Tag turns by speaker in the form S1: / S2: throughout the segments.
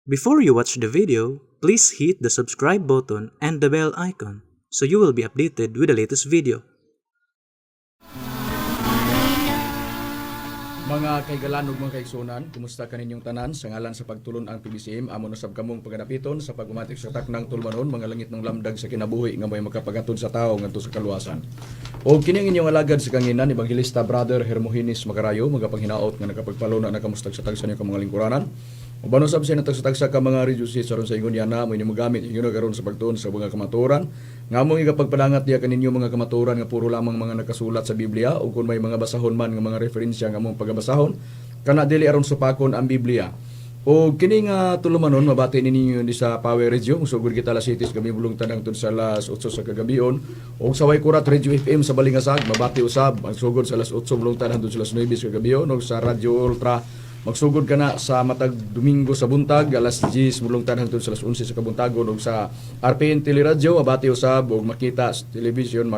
S1: Before you watch the video, please hit the subscribe button and the bell icon so you will be updated with the latest video.
S2: Mga kaigalan ug mga kaigsunan, kumusta kaninyong tanan sa ngalan sa pagtulon ang PBCM amo na sab kamong pagadapiton sa pag-umatik sa taknang tulumanon, mga langit ng lamdag sa kinabuhi nga may makapagatod sa tawo ngadto sa kaluwasan. Og kini ang inyong alagad sa kanginan, Evangelista Brother Hermogenes Macarayo, magapanghinaot nga nakapagpaluna na kamustag sa tagsa niyo ka mga lingkuranan. Uban usab sa tagsa-tagsa ka mga radio stations aron sa ingon yana mo inyong magamit inyo na karon sa pagtuon sa mga kamatuoran nga among igapagpadangat diya kaninyo mga kamatuoran nga puro lamang mga nakasulat sa Biblia, o kung may mga basahon man nga mga referensya nga among pagabasahon kana dili aron supakon ang Biblia. O kini nga tulumanon mabati ninyo di sa Power Radio, musugod kita alas 7 gabi bulungtad hangtod sa alas 8 sa kagabion, o sa Waykurat Radio FM sa Balingasag mabati usab ang sugod sa alas 8 bulungtad hangtod sa alas 9 sa kagabion, o sa Radio Ultra magsugod ka na sa matag Domingo sa buntag alas 10 mulungtad hangtod sa alas 11 sa kabuntagon, ug sa RPN Teleradyo mabati usab ug makita sa television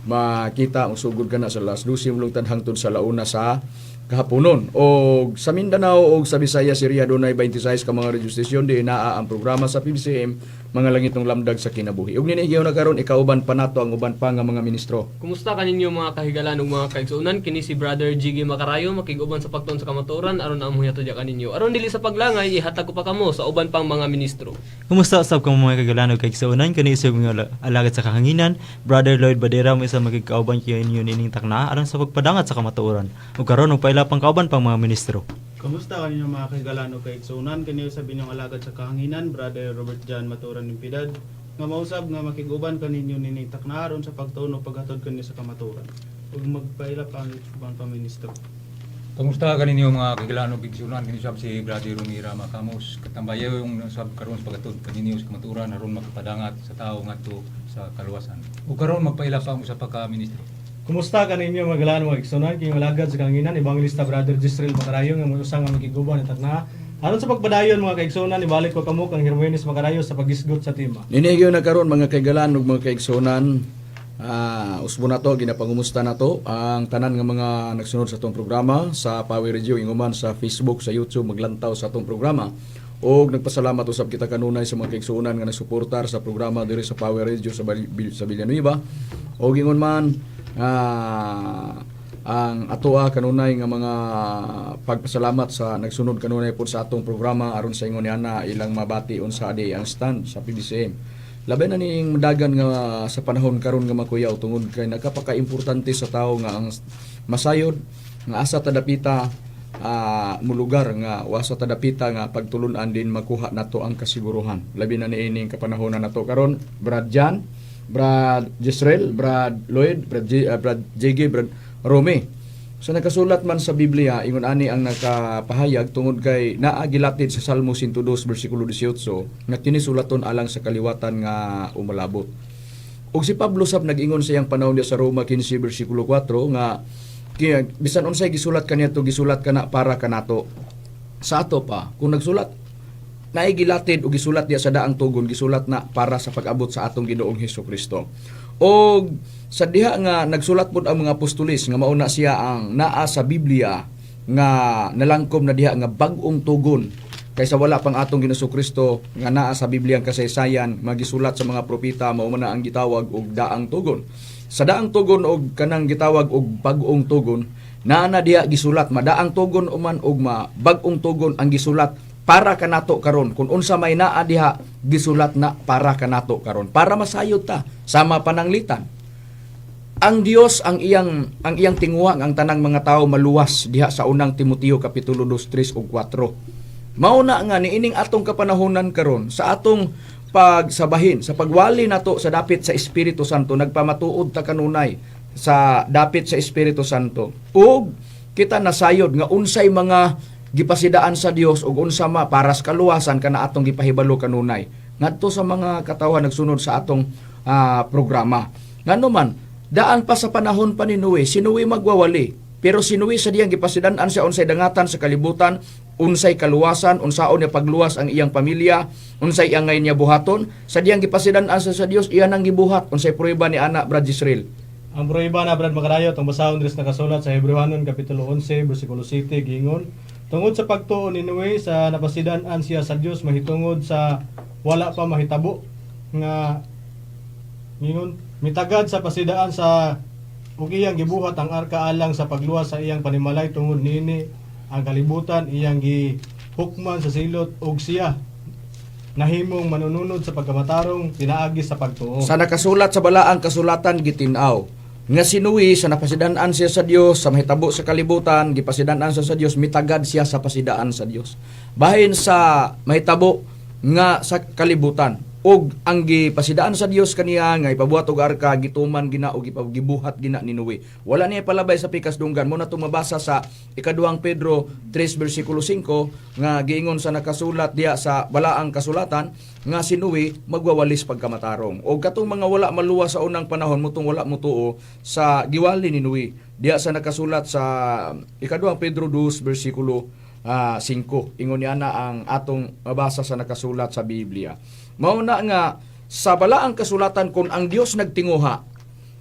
S2: makita magsugod ka na sa alas 12 mulungtad hangtod sa launa sa kahaponon. Og sa Mindanao og sa Visayas area dunay 26 ka mga radio station di naa ang programa sa PBCM, mga langit ng lamdag sa kinabuhi. Ug ninihigaw na karon ikauban pa nato ang uban pa nga mga ministro.
S3: Kumusta kaninyo mga kahigalan ug mga kaigsuonan? Kini si Brother Jiggy Macarayo makig-uban sa pagtuon sa kamatuoran aron among hihatod kaninyo. Aron dili sa paglangay, ihatag ko pa kamo sa uban pang mga ministro.
S4: Kumusta usab kamo mga kagalan ug kaigsuonan? Kani isog mga alagad sa kahanginan, Brother Lloyd Badera, mo isa magigkauban kiyo inyo niining takna aron sa pagpadangat sa kamatuoran. Ug karon og paila pang kauban pang mga ministro.
S5: Kamusta kaninyo mga kahigalan o kaigsunan? Kaniyo sa binyong alagad sa kahanginan, Brother Robert John Maturan Impidad, nga mausab nga makiguban kaninyo nining takna aron sa pagtuon o paghatod kaninyo sa kamatuoran. Ug magpaila pa ang uban pa ministro.
S6: Kamusta kaninyo mga kahigalan ug igsunan? Kini sab si Brother Rumira Makamos katambayo yung sab karon sa paghatod kaninyo sa kamatuoran aron makapadangat sa tawo ngadto sa kaluwasan. Ug karon magpaila pa ang usa pa ka ministro.
S7: Kumusta kaninyo mga galan mga igsunan? Kini malagad sa kanginan, Evangelista Brother Jisrael Macarayo nga mousang nga makiguban ang takna. Aron sa pagpadayon mga kaigsunan, ibalik ko kamo kang Hermogenes Macarayo sa paghisgot sa tema.
S2: Ninihigaw na karon mga kaigalan ug mga kaigsunan, usbo na to, ginapangumusta na to ang tanan nga mga nagsunod sa atong programa sa Power Radio, inguman sa Facebook, sa YouTube, maglantaw sa atong programa. Og nagpasalamat usab kita kanunay sa mga kaigsuonan nga nagsuportar sa programa diri sa Power Radio sa Villanueva. Og ingon man ang atoa kanunay nga mga pagpasalamat sa nagsunod kanunay pod sa atong programa aron sa ingon niana ilang mabati unsa di ang stand sa PBCM. Labi na ning dagan nga sa panahon karon nga makuyaw tungod kay nagkapaka-importante sa tawo nga ang masayod nga asa ta dapita mulugar nga wasa ta dapita nga pagtulun-an din makuha nato ang kasiguruhan. Labi na niining kapanahonan nato karon, Brad Jan, Brad Jisrael, Brad Lloyd, Brad JG, Brad Rome. So nakasulat man sa Biblia, ingon ani ang nakapahayag tungod kay naa gilatid sa Salmo 102 bersikulo 18 nga kini sulaton alang sa kaliwatan nga umalabot. Ug si Pablo sab nag-ingon sa iyang panahon diya sa Roma 15 bersikulo 4 nga kaya bisan unsay gisulat kaniya gisulat kana para kanato. Sa ato pa kung nagsulat naay gilatid o gisulat diya sa daang tugon, gisulat na para sa pag-abot sa atong Ginoong Hesus Kristo. Og sa diha nga nagsulat pod ang mga apostolis nga mauna siya ang naa sa Biblia nga nalangkob na diha nga bag-ong tugon kaysa wala pang atong Ginoong Kristo nga naa sa Biblia ang kasaysayan magisulat sa mga propeta, mao man na ang gitawag og daang tugon. Sa daang tugon og kanang gitawag og bag-ong tugon, naa na diha gisulat madaang tugon uman og ma bag-ong tugon ang gisulat para kanato karon. Kung unsa may naa diha gisulat na para kanato karon para masayod ta sama pananglitan ang Dios ang iyang tinguhang ang tanang mga tao maluwas diha sa unang Timoteo kapitulo 2, 3 ug 4. Mao na nga niining atong kapanahonan karon sa atong pagsabahin sa pagwali nato sa dapit sa Espiritu Santo, nagpamatuod ta kanunay sa dapit sa Espiritu Santo ug kita nasayod nga unsay mga gipasidaan sa Dios ug unsa ma para sa kaluwasan kana atong gipahibalo kanunay ngadto sa mga katawhan nagsunod sa atong programa. Ngano man daan pa sa panahon pa ni Noe, si Noe magwawali. Pero si Noe sa diyang gipasidan-an siya unsay dangatan sa kalibutan, unsay kaluwasan, unsaon niya pagluwas ang iyang pamilya, unsay iyang ngayon niya buhaton, sa diyang gipasidan-an siya sa Dios, iyan ang gibuhat. Unsay prueba ni ana, Brad Israel?
S7: Ang prueba na, Brad Macarayo, itong basahon diri sa nakasulat sa Hebreohanon Kapitulo 11, versikulo 7, giingon, Tungod sa pagtuo ni Noe sa napasidan-an siya sa Dios mahitungod sa wala pa mahitabo nga ngingon mitagad sa pasidaan sa ug iyang gibuhat ang arka alang sa pagluwas sa iyang panimalay. Tungod niini ang kalibutan iyang gihukman sa silot ug siya nahimong manununod sa pagkamatarong pinaagi sa pagtuo.
S2: Sa nakasulat sa balaang kasulatan gitin-aw nga si Noe sa napasidan-an siya sa Dios sa mahitabo sa kalibutan, gipasidan-an siya sa Dios, mitagad siya sa pasidaan sa Dios. Bahin sa mahitabo nga sa kalibutan ug ang gipasidaan sa Dios kaniya nga ipabuhat og arka, gituman gina og gibuhat gina ni Noe. Wala niya palabay sa pikas dunggan mo na tumabasa sa ikaduhang Pedro 3 bersikulo 5 nga giingon sa nakasulat diya sa balaang kasulatan nga si Noe magwawalis pagkamatarong. O katong mga wala maluwas sa unang panahon mutong wala mutuo sa giwali ni Noe diya sa nakasulat sa ikaduhang Pedro 2 bersikulo 5. Ingon niya na ang atong mabasa sa nakasulat sa Biblia. Mao na nga sa balaang kasulatan, kung ang Dios nagtinguha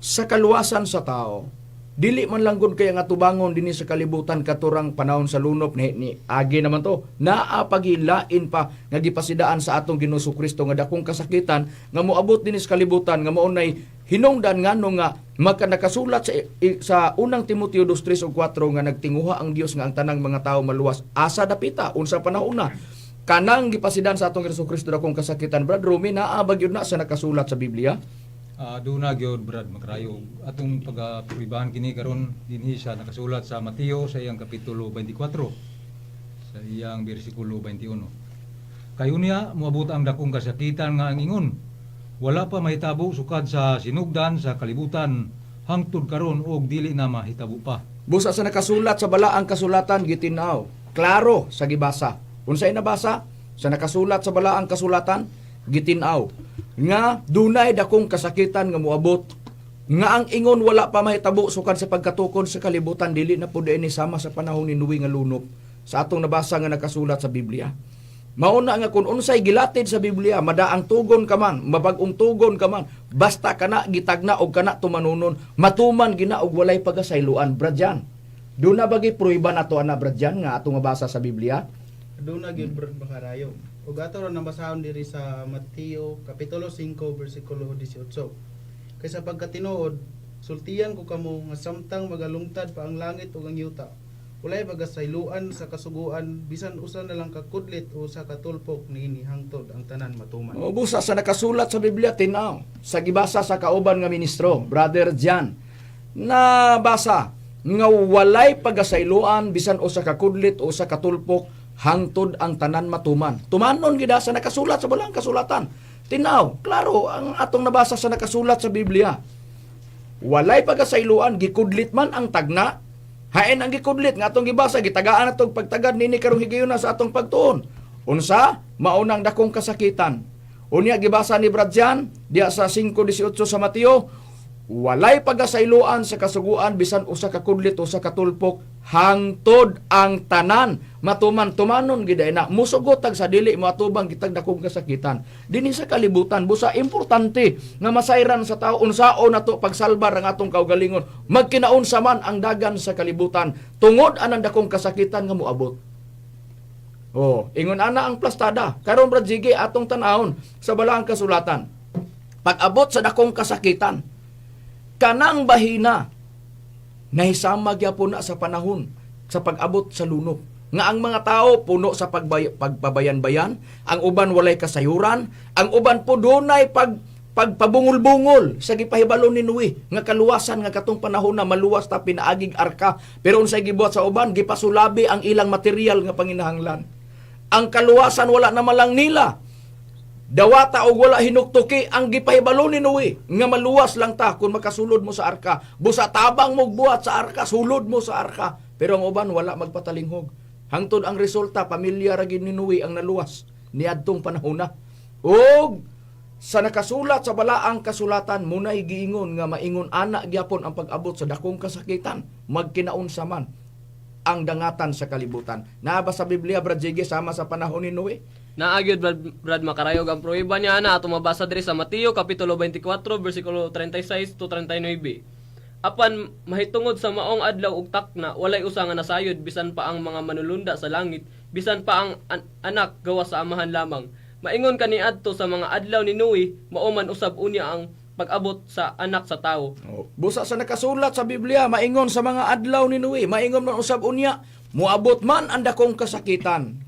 S2: sa kaluwasan sa tao, dili man lang gud kay nga tubangon dinhi sa kalibutan katurang panahon sa lunop ni agi naman to, naa pagilain pa nga gipasidaan sa atong Ginoo Kristo nga dakong kasakitan nga moabot dinhi sa kalibutan nga mao nay hinungdan ngano nga maka nakasulat sa unang Timoteo 2:3 ug 4 nga nagtinguha ang Dios nga ang tanang mga tao maluwas asa dapita unsa panahon na kanang gipasidan sa atong Ginoo Kristo dakong kasakitan. Brad Romy, naa ba gyud na sa nakasulat sa Biblia?
S6: Doon na gyud, Brad Makrayo. Atong pagapuribahan kini karon dinhi sa nakasulat sa Mateo sa iyang kapitulo 24 sa iyang bersikulo 21. Kayo niya moabot ang dakong kasakitan nga ang ingon wala pa mahitabo sukad sa sinugdan sa kalibutan hangtod karon og dili na mahitabo pa.
S2: Busa sa nakasulat sa balaang kasulatan gitinaw. Klaro sa gibasa. Unsay nabasa? Sa nakasulat sa balaang kasulatan gitinaw nga dunay dakong kasakitan nga moabot nga ang ingon wala pa mahitabo sukad sa pagkatukod sa kalibutan, dili na pud ini sama sa panahon ni Noe nga lunop sa atong nabasa nga nakasulat sa Biblia. Mao na nga kung unsay gilatid sa Biblia, madaang tugon ka man, mabag-ong tugon ka man, basta kana gitagna og kana tumanunon, matuman gina og walay pagasayloan, Brad Jan. Doon na bagi pruiba nato ana, Brad Jan, nga atong mabasa sa Biblia?
S5: Doon na gyud, Brad Makarayo. Ug ato ra nabasahon diri sa Mateo kapitulo 5 bersikulo 18. Kay sa pagkatinuod, sultian ko kamo nga samtang magalungtad pa ang langit ug ang yuta, walay magasayloan sa kasuguan bisan usa na lang ka kudlit o sa katulpok niini hangtod ang tanan matuman.
S2: O busa sa nakasulat sa Biblia tinaw sa gibasa sa kauban nga ministro, Brother Jan. Nabasa nga walay pagasayloan bisan usa ka kudlit o sa katulpok hangtod ang tanan matuman. Tumanon gid sa nakasulat sa balang kasulatan. Tinaw, klaro ang atong nabasa sa nakasulat sa Biblia. Walay pagasayloan, gikudlit man ang tagna. Hain ang gikudlit nga atong gibasa, gitagaan atong pagtagad nini karong higayuna sa atong pagtuon. Unsa? Maunang dakong kasakitan. Unya gibasa ni Brad Jan diya sa 5:18 sa Mateo, walay pagasayloan sa kasuguan bisan usa ka kudlit usa ka tulpok hangtod ang tanan matuman. Tumanon gid na musugot tag sa dili moatubang kitag dakong kasakitan dinhi sa kalibutan. Busa importante nga masayran sa tao unsaon nato pagsalbar ang atong kaugalingon magkinaunsa man ang dagan sa kalibutan tungod anang dakong kasakitan nga moabot. Oh, ingon ana ang plastada. Karon, Brad Jiggy, atong tan-awon sa balaang kasulatan. Pag-abot sa dakong kasakitan, kanang bahina nahisama gyapon na sa panahon sa pag-abot sa lunop nga ang mga tao puno sa pagpabayan-bayan, ang uban walay kasayuran, ang uban po dunay pagpabungol-bungol sa gipahibalo ni Noe nga kaluwasan nga katong panahon na maluwas ta pinaagig arka, pero unsay gibuhat sa uban? Gipasulabi ang ilang material nga panginahanglan. Ang kaluwasan wala na malang nila. Dawata og wala hinuktuki ang gipahibalo ni Noe nga maluwas lang ta kung makasulod mo sa arka. Busa tabang mo buhat sa arka, sulod mo sa arka. Pero ang uban wala magpatalinghog. Hangtod ang resulta, pamilya ra gid ni Noe ang naluwas niadtong panahona. Og sa nakasulat sa balaang kasulatan munay giingon nga maingon ana gyapon ang pag-abot sa dakong kasakitan magkinaunsa man ang dangatan sa kalibutan. Naa ba sa Biblia, Brad Jiggy, sama sa panahon ni Noe?
S3: Naa gyud, Brad Makarayog, ang pruweba niya ana ato mabasa diri sa Mateo kapitulo 24 bersikulo 36 to 39. Apan mahitungod sa maong adlaw ug takna, walay usa nga nasayod bisan pa ang mga manulunda sa langit, bisan pa ang anak gawas sa Amahan lamang. Maingon kaniadto sa mga adlaw ni Noe, mao man usab unya ang pag-abot sa Anak sa Tawo.
S2: Oh, busa sa nakasulat sa Biblia, maingon sa mga adlaw ni Noe, maingon man usab unya, muabot man ang dakong kasakitan.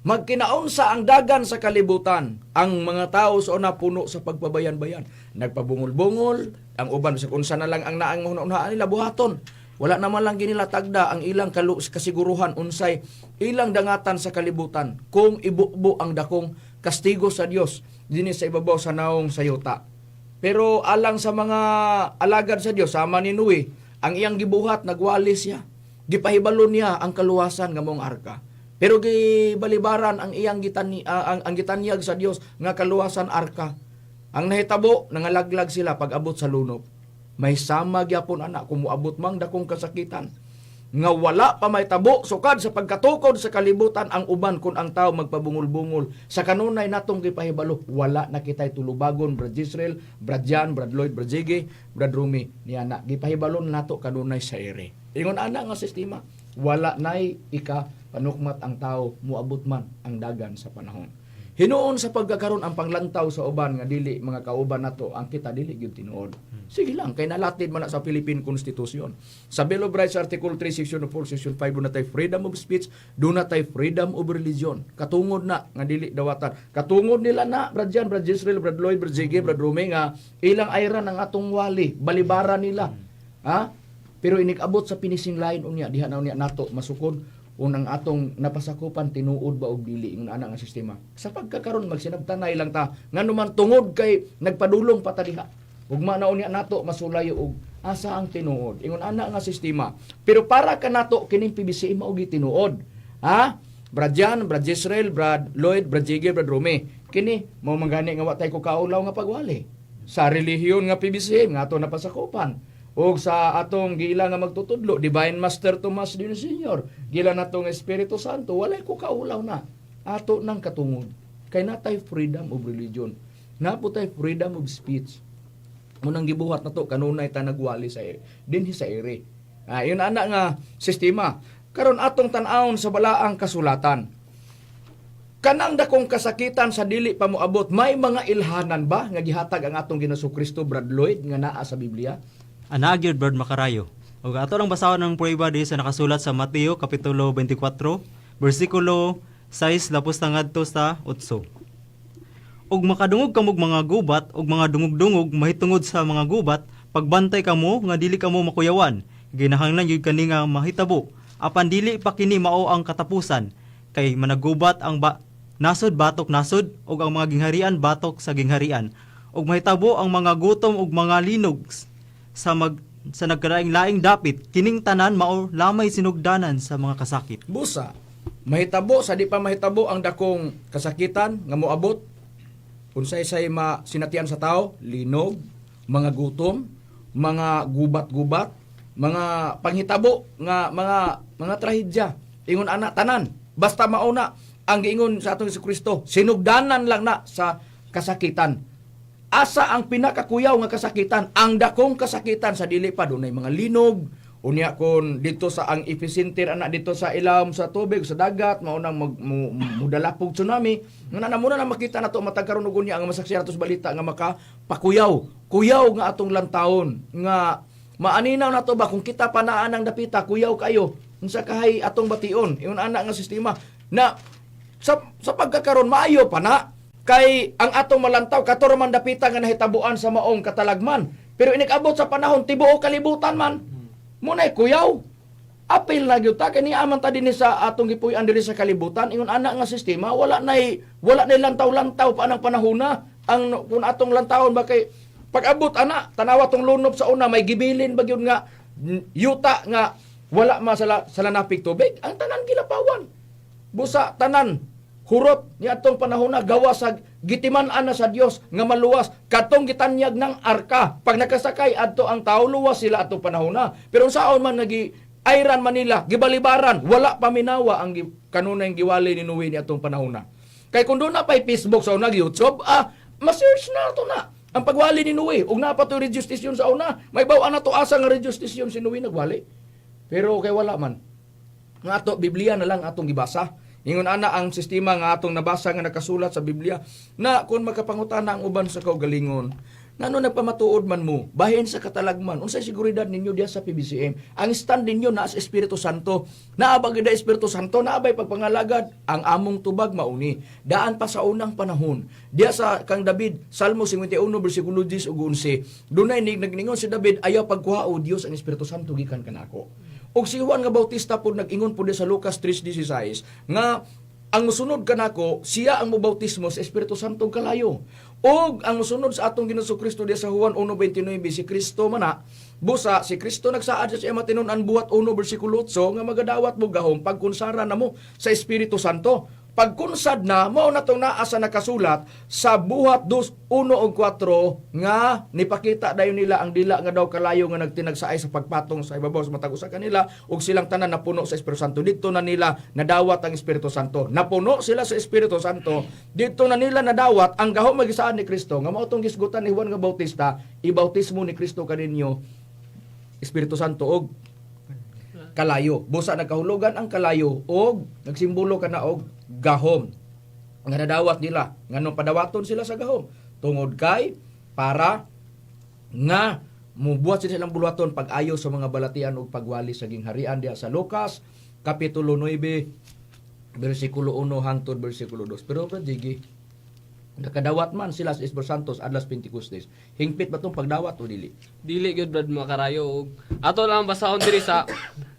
S2: Magkinaunsa ang dagan sa kalibutan. Ang mga tao sa una puno sa pagpabayan-bayan. Nagpabungol-bungol, ang uban sa unsa na lang ang naang mahuna-unhaan nila buhaton. Wala naman lang ginila tagda ang ilang kasiguruhan unsay ilang dangatan sa kalibutan kung ibubo ang dakong kastigo sa Dios dinhi sa ibabaw sa naong sa yuta. Pero alang sa mga alagad sa Dios sama ni Noe, ang iyang gibuhat nagwali siya. Gipahibalo niya ang kaluwasan nga mong arka. Pero gibalibaran ang iyang ang gitanyag sa Dios nga kaluwasan arka. Ang nahitabo, nangalaglag sila pag abot sa lunop. May sama gyapon ana kung moabot mang dakong kasakitan nga wala pa may tabo sukad sa pagkatukod sa kalibutan ang uban kung ang tao magpabungol-bungol sa kanunay natong gipahibalo, wala na kitay tulubagon, Brad Israel, Brad Jan, Brad Lloyd, Brad Ziggy, Brad Rumi, niya na gipahibalo nato kanunay sa ere. Ingon ana nga sistema, wala nay ika panukmat ang tao moabot man ang dagan sa panahon. Hinuon sa pagkakaroon ang panglantaw sa uban nga dili mga kauban nato ang kita dili gyud tinuod. Sige lang kay nalatid man na sa Philippine Constitution. Sa Bill of Rights, Article 3, Section 4, Section 5, doon na tay freedom of speech, doon na tay freedom of religion. Katungod na nga dili dawatan. Katungod nila na Brad Jan, Brad Israel, Brad Lloyd, Brad Ziggy, Brad Rumi nga ilang ayran ang atong wali, balibara nila. Ha? Pero inig-abot sa finishing line unya diha na unya nato masukod unang atong napasakupan tinuod ba og dili ingon ana nga sistema. Sa pagkakaron magsinabtanay lang ta ngano man tungod kay nagpadulong pa ta diha. Ugma na unya nato masulayo og asa ang tinuod ingon ana nga sistema. Pero para kanato kining PBCM mao gi tinuod. Ha? Brad Jan, Brad Israel, Brad Lloyd, Brad Jiggy, Brad Rome. Kini mao man gani nga wa tay ko kaulaw nga pagwali sa relihiyon nga PBCM nga ato napasakupan o sa atong gila nga magtutudlo, Divine Master Tomas Dino Senior, gila natong Espiritu Santo, walay ko kaulaw na ato nang katungod kay natay freedom of religion, napo tay freedom of speech. Munang gibuhat nato kanunay ta nagwali sa dinhi sa ere. Yun ana nga sistema. Karon atong tan-awon sa balaang kasulatan, kanang dakong kasakitan sa dili pa moabot, may mga ilhanan ba nga gihatag ang atong Ginoong Kristo, Brad Lloyd, nga naa sa Biblia?
S4: Ana gyud, Brad Makarayo. Ug ato lang basahon ang prueba di sa nakasulat sa Mateo kapitulo 24 bersikulo 6 lapos na ngadto sa 8. Ug makadungog kamog mga gubat ug mga dungog-dungog mahitungod sa mga gubat, pagbantay kamo nga dili kamo makuyawan. Ginahanglan gyud kani nga mahitabo. Apan dili pa kini mao ang katapusan, kay managubat ang nasod batok nasod ug ang mga gingharian batok sa gingharian. Ug mahitabo ang mga gutom ug mga linog sa nagkalaing-laing dapit. Kining tanan mao lamay sinugdanan sa mga kasakit.
S2: Busa, mahitabo sa di pa mahitabo ang dakong kasakitan nga moabot, unsay say ma sinatian sa tao, linog, mga gutom, mga gubat-gubat, mga panghitabo nga mga trahedya. Ingon ana tanan, basta mauna ang giingon sa atong Kristo, sinugdanan lang na sa kasakitan. Asa ang pinakakuyaw nga kasakitan? Ang dakong kasakitan sa dili pa dunay mga linog. Unya kon dito sa ang epicenter ana dito sa ilawom sa tubig sa dagat mao nang mudalapog tsunami. Nga na muna na makita nato matag karon og unya ang masaksi ato sa balita nga makapakuyaw. Kuyaw nga atong lantawon nga maaninaw nato ba kung kita panaan ang dapita kuyaw kayo unsa kahay atong bation ingon ana nga sistema na sa pagkakaron maayo pa na kay ang atong malantaw kato ra man dapita nga nahitabuan sa maong katalagman, pero inig-abot sa panahon tibuok kalibutan man munay kuyaw, apil na gyud ta kay niaman ta dinhi sa atong gipuy-an diri sa kalibutan. Ingon ana nga sistema, wala nay lantaw-lantaw pa anang panahona ang kung atong lantawon ba kay pag-abot ana tanawa tong lunob sa una, may gibilin ba gyud nga yuta nga wala masala salanapig tubig, ang tanan gilapawan. Busa tanan hurot ni atong panahon na gawa sa gitiman-an na sa Dios nga maluwas katong gitanyag ng arka. Pag nakasakay adto ang tao, luwas sila atong panahon na. Pero unsaon man nagi ayran Manila, gibalibaran, wala pa minawa ang kanunay giwali ni Noe ni atong panahon na. Kay kung doon na pa'y Facebook sa una, YouTube, ma-search na to na. Ang pagwali ni Noe, ug naa pa to radio station sa una, may baw na to asa nga radio station si Noe nagwali. Pero kay wala man. Nga ato Biblia na lang atong gibasa. Ingon ana ang sistema nga atong nabasa nga nakasulat sa Biblia na kung makapangutana ang uban sa kaugalingon, ngano nagpamatuod man mo, bahin sa katalagman, unsay seguridad ninyo diya sa PBCM? Ang stand ninyo naa sa Espiritu Santo. Naa ba gyud Espiritu Santo? Naa bay pagpangalagad? Ang among tubag mauni. Daan pa sa unang panahon. Diya sa kang David, Salmo 51 bersikulo 10 ug 11. Dunay nig nagningon si David, "Ayaw pagkuha o Dios ang Espiritu Santo gikan kanako." Og si Juan nga Bautista pod nag-ingon pod sa Lucas 3:16 nga ang musunod kanako, siya ang mobautismo sa Espiritu Santo ug kalayo. Og ang musunod sa atong Ginoong Kristo diya sa Juan 1:29, si Kristo mana busa si Kristo nagsaad sa siya matinon-an, Buhat 1 bersikulo 8, nga magadawat mo gahom pagkunsara namo sa Espiritu Santo. Pagkunsad na, mao na tong naa sa nakasulat sa Buhat 2, 1 ug 4 nga nipakita dayon nila ang dila nga daw kalayo nga nagtinagsaay sa pagpatong sa ibabaw sa matag usa kanila ug silang tanan napuno sa Espiritu Santo. Didto na nila nadawat ang Espiritu Santo. Napuno sila sa Espiritu Santo. Didto na nila nadawat ang gahom magisaad ni Kristo nga mao tong gisgutan ni Juan nga Bautista, ibautismo ni Kristo kaninyo Espiritu Santo og kalayo. Busa nagkahulugan ang kalayo og nagsimbolo kana og gahom nga nadawat nila. Nganong padawaton sila sa gahom? Tungod kay para nga mubuhat sila silang buluhaton pag-ayo sa mga balatian ug pagwali sa gingharian diha sa Lucas kapitulo 9 bersikulo 1 hangtod bersikulo 2. Pero Brad Jiggy, nakadawat man sila sa Espiritu Santo sa adlas Pentecostes. Hingpit ba tong pagdawat o dili?
S3: Dili gyud, Brad Makarayo. Ug ato lang basahon diri sa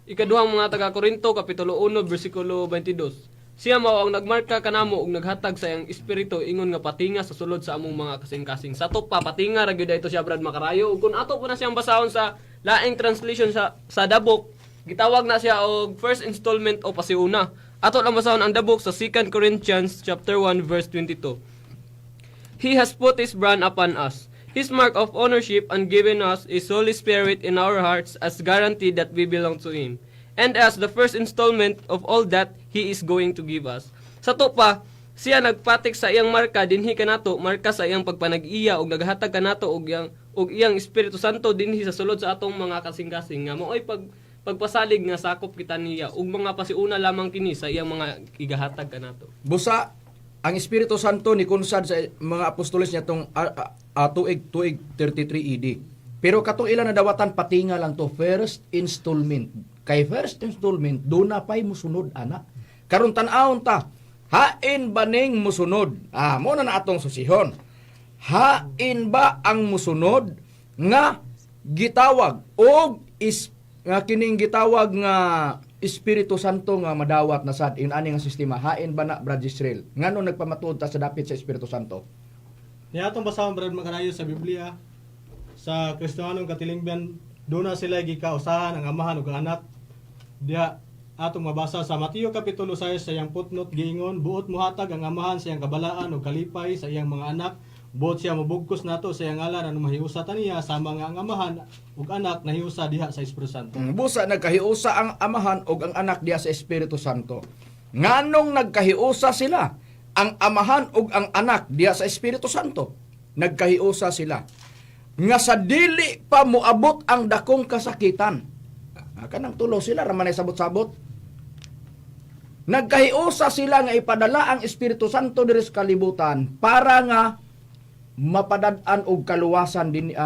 S3: ikaduhang mga taga Korinto kapitulo 1 bersikulo 22. Siya mao ang nagmarka kanamo ug naghatag sa iyang espiritu ingon nga patinga sa sulod sa among mga kasing-kasing. Sa pa patinga ra gyud ito siya, Brad Makarayo. Ug kung ato po na siyang basahon sa laing translation sa The Book, gitawag na siya og first installment o pasiuna. Ato lang basahon ang The Book sa 2 Corinthians chapter 1 verse 22. He has put His brand upon us, His mark of ownership, and given us His Holy Spirit in our hearts as guarantee that we belong to Him, and as the first installment of all that He is going to give us. Sa to pa, siya nagpatik sa iyang marka dinhi kanato, marka sa iyang pagpanag-iya, ug naghatag kanato og iyang Espiritu Santo dinhi sa sulod sa atong mga kasing-kasing nga maoy pagpasalig nga sakop kita niya ug mga pasiuna lamang kini sa iyang mga igahatag kanato.
S2: Busa ang Espiritu Santo ni kunsad sa mga apostoles niya tong tuig 33 AD. Pero katong ilang nadawatan, patinga lang to, first installment. Kay first installment duna pay musunod ana. Karon tan-awon ta. Hain ba ning musunod? Ah, mo na na atong susihon. Hain ba ang musunod nga gitawag og is nga kining gitawag nga Espiritu Santo nga madawat na sad in ani nga sistema? Hain ba na, Brad Israel? Ngano nagpamatuod ta sa dapit sa Espiritu Santo?
S7: Niya atong basahon, Brad Makarayo, sa Biblia sa Kristohanong katilingban, duna sila gikausahan ang Amahan ug ang Anak. Diha atong mabasa sa Mateo kapitulo 6 sa iyang footnote, giingon, "Buot mohatag ang Amahan sa iyang kabalaan ug kalipay sa iyang mga anak. Buot siya mobugkos nato sa iyang ngalan aron mahiusa ta niya sama nga ang Amahan ug Anak nahiusa diha sa Espiritu Santo."
S2: Busa nagkahiusa ang Amahan ug ang Anak diha sa Espiritu Santo. Nganong nagkahiusa sila? Ang Amahan ug ang Anak diha sa Espiritu Santo. Nagkahiusa sila nga sa dili pa moabot ang dakong kasakitan. Ah, kanang tulo sila ra man ay sabot-sabot. Nagkahiusa sila nga ipadala ang Espiritu Santo diri sa kalibutan para nga mapadad-an og kaluwasan din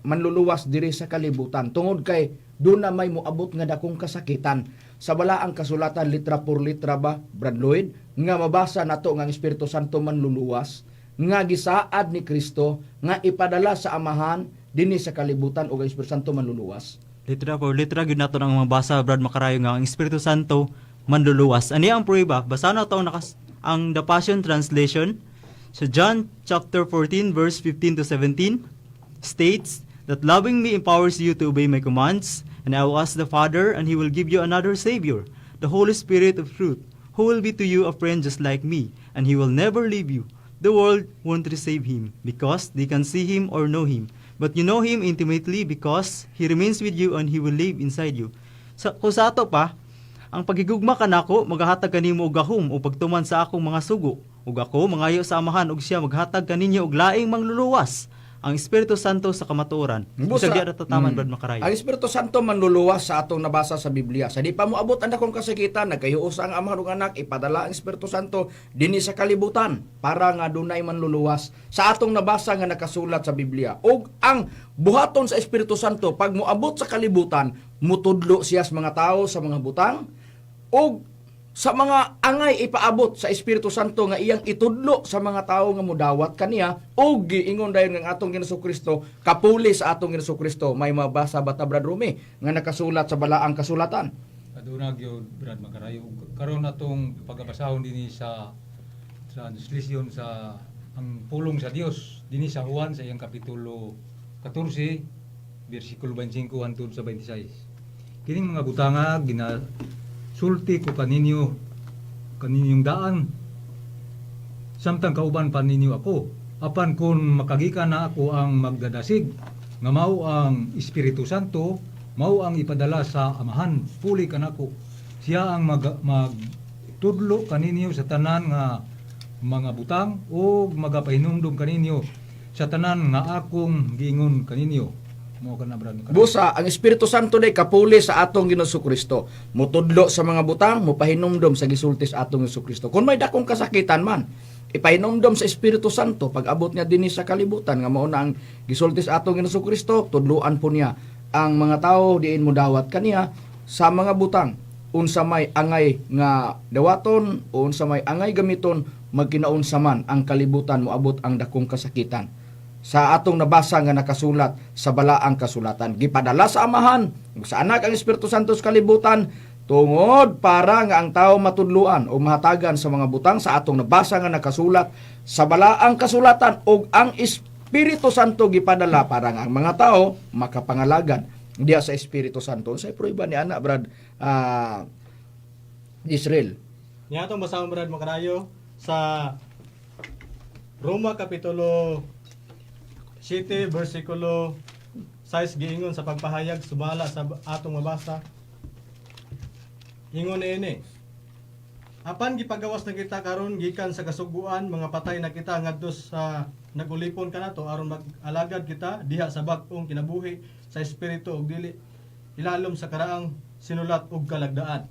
S2: manluluwas diri sa kalibutan tungod kay doon na may moabot nga dakong kasakitan. Sa balaang kasulatan, litra por litra ba, Brad Lloyd, nga mabasa nato nga ang Espiritu Santo manluluwas nga gisaad ni Kristo nga ipadala sa Amahan dinhi sa kalibutan ug ang Espiritu Santo manluluwas?
S4: Litra por litra gyud nato ang mabasa, Brad Makarayo, nga ang Espiritu Santo manluluwas. Ani ang pruweba? Basa na to ang The Passion Translation sa John chapter 14 verse 15 to 17 states that loving me empowers you to obey my commands, and I will ask the Father and he will give you another savior, the Holy Spirit of truth, who will be to you a friend just like me, and he will never leave you. The world won't receive him because they can see him or know him. But you know him intimately because he remains with you and he will live inside you. Sa, kung sa ato pa, ang paghigugma kanako magahatag kanimo og gahom o pagtuman sa akong mga sugo. Ug ako mangayo sa Amahan ug siya maghatag kaninyo og laing mangluluwas. ang Espiritu Santo sa kamatuoran. Bisag di ra tataman, Brad Makarayo.
S2: Ang Espiritu Santo manluluwas sa atong nabasa sa Biblia. Sa di pa moabot ang dakong kasakitan, nagkahiusa ang Amahan ug Anak, ipadala ang Espiritu Santo dinhi sa kalibutan para nga dunay manluluwas sa atong nabasa nga nakasulat sa Biblia. Ug ang buhaton sa Espiritu Santo pag moabot sa kalibutan, mutudlo siya sa mga tao sa mga butang ug sa mga angay ipaabot sa Espiritu Santo nga iyang itudlo sa mga tawo nga mudawat kaniya ug giingon dayon ng atong Ginoong Kristo, kapuli sa atong Ginoong Kristo. May mabasa ba ta, Brad Rumi, nga nakasulat sa balaang kasulatan?
S6: Aduna gyud, Brad Makarayo. Ug karon atong pagabasahon dinhi sa translation sa ang pulong sa Dios dinhi sa Juan sa iyang kapitulo 14 bersikulo 25 hangtod sa 26. Kining mga butanga ginasulti ko kaninyo kaninyong daan samtang kauban pa ninyo ako. Apan kung makagikan na ako ang magdadasig, nga mao ang Espiritu Santo, mao ang ipadala sa Amahan, puli kanako. Siya ang magtudlo kaninyo sa tanan nga mga butang o magapahinumdum kaninyo sa tanan nga akong giingon kaninyo. Mao kana, Brad.
S2: Busa, ang Espiritu Santo day kapuli sa atong Ginoong Kristo. Mutudlo sa mga butang, mupahinumdom sa gisulti sa atong Ginoong Kristo. Kung may dakong kasakitan man, ipahinumdom sa Espiritu Santo pag abot niya dinhi sa kalibutan nga mao na ang gisulti sa atong Ginoong Kristo, tudloan po niya ang mga tao diin mo dawat kaniya sa mga butang, unsa may angay nga dawaton o unsa may angay gamiton magkinaunsa man ang kalibutan moabot ang dakong kasakitan sa atong nabasa nga nakasulat sa balaang kasulatan. Gipadala sa Amahan ug sa Anak ang Espiritu Santo sa kalibutan tungod para nga ang tao matudluan o mahatagan sa mga butang sa atong nabasa nga nakasulat sa balaang kasulatan, ug ang Espiritu Santo gipadala para nga ang mga tao makapangalagad diya sa Espiritu Santo. Unsay prueba ni ana, Brad Israel?
S7: Niya atong basahon, Brad Makarayo, sa Roma kapitulo 7 versikulo 6, giingon sa pagpahayag sumala sa atong mabasa. Ingon niini: "Apan gipagawas na kita karon gikan sa kasuguan, mga patay na kita ngadto sa nagulipon kanato aron mag-alagad kita diha sa bag-ong kinabuhi sa espiritu ug dili ilalom sa karaang sinulat ug kalagdaan."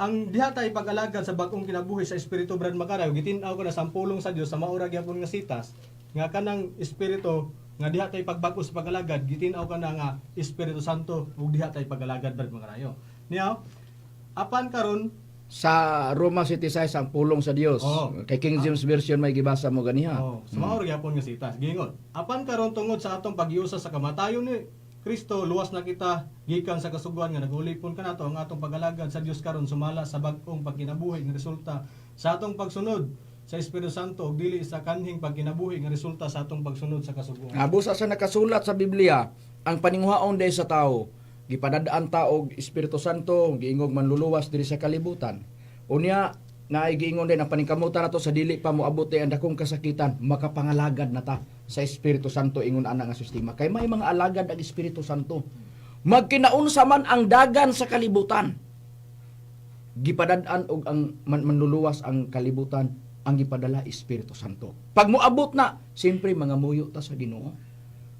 S7: Ang diha ta ipag-alagad sa bag-ong kinabuhi sa espiritu, Brad Makarayo, gitin-aw ko na sa pulong sa Dios sa maura gyapon nga sitas nga kanang espiritu nga diha ta ipagbag-o sa pag-alagad, gitin-aw ka na nga Espiritu Santo ug diha ta ipag-alagad, Brad Makarayo. Niya apan karon
S2: Sa Roma 7:6 ang pulong sa Dios.
S7: Oo.
S2: Kay King James Version may gibasa mo ganiha.
S7: Oh, sa maor gyapon nga sitas. Giingon: "Apan karon tungod sa atong pag-iusa sa kamatayon ni Kristo, luwas na kita gikan sa kasuguan nga nagulipon kanato. Ang atong pag-alagad sa Dios karon sumala sa bag-ong pagkinabuhi nga resulta sa atong pagsunod sa Espiritu Santo ug dili sa kanhing pagkinabuhi nga resulta sa atong pagsunod sa kasuguan."
S2: Busa sa nakasulat sa Biblia, ang paninguhaon day sa tao, gipadadaan ta og Espiritu Santo, giingog manluluwas diri sa kalibutan. Unya, naay giingon din ang paningkamutan nato sa dili pa moabot ang dakong kasakitan, makapangalagad na ta sa Espiritu Santo ingon ana nga sistema. Kay may mga alagad ang Espiritu Santo. Magkinaunsa man ang dagan sa kalibutan, gipadad-an og ang manluluwas ang kalibutan, ang gipadala Espiritu Santo. Pag moabot na, siyempre mga muyo ta sa Ginoo.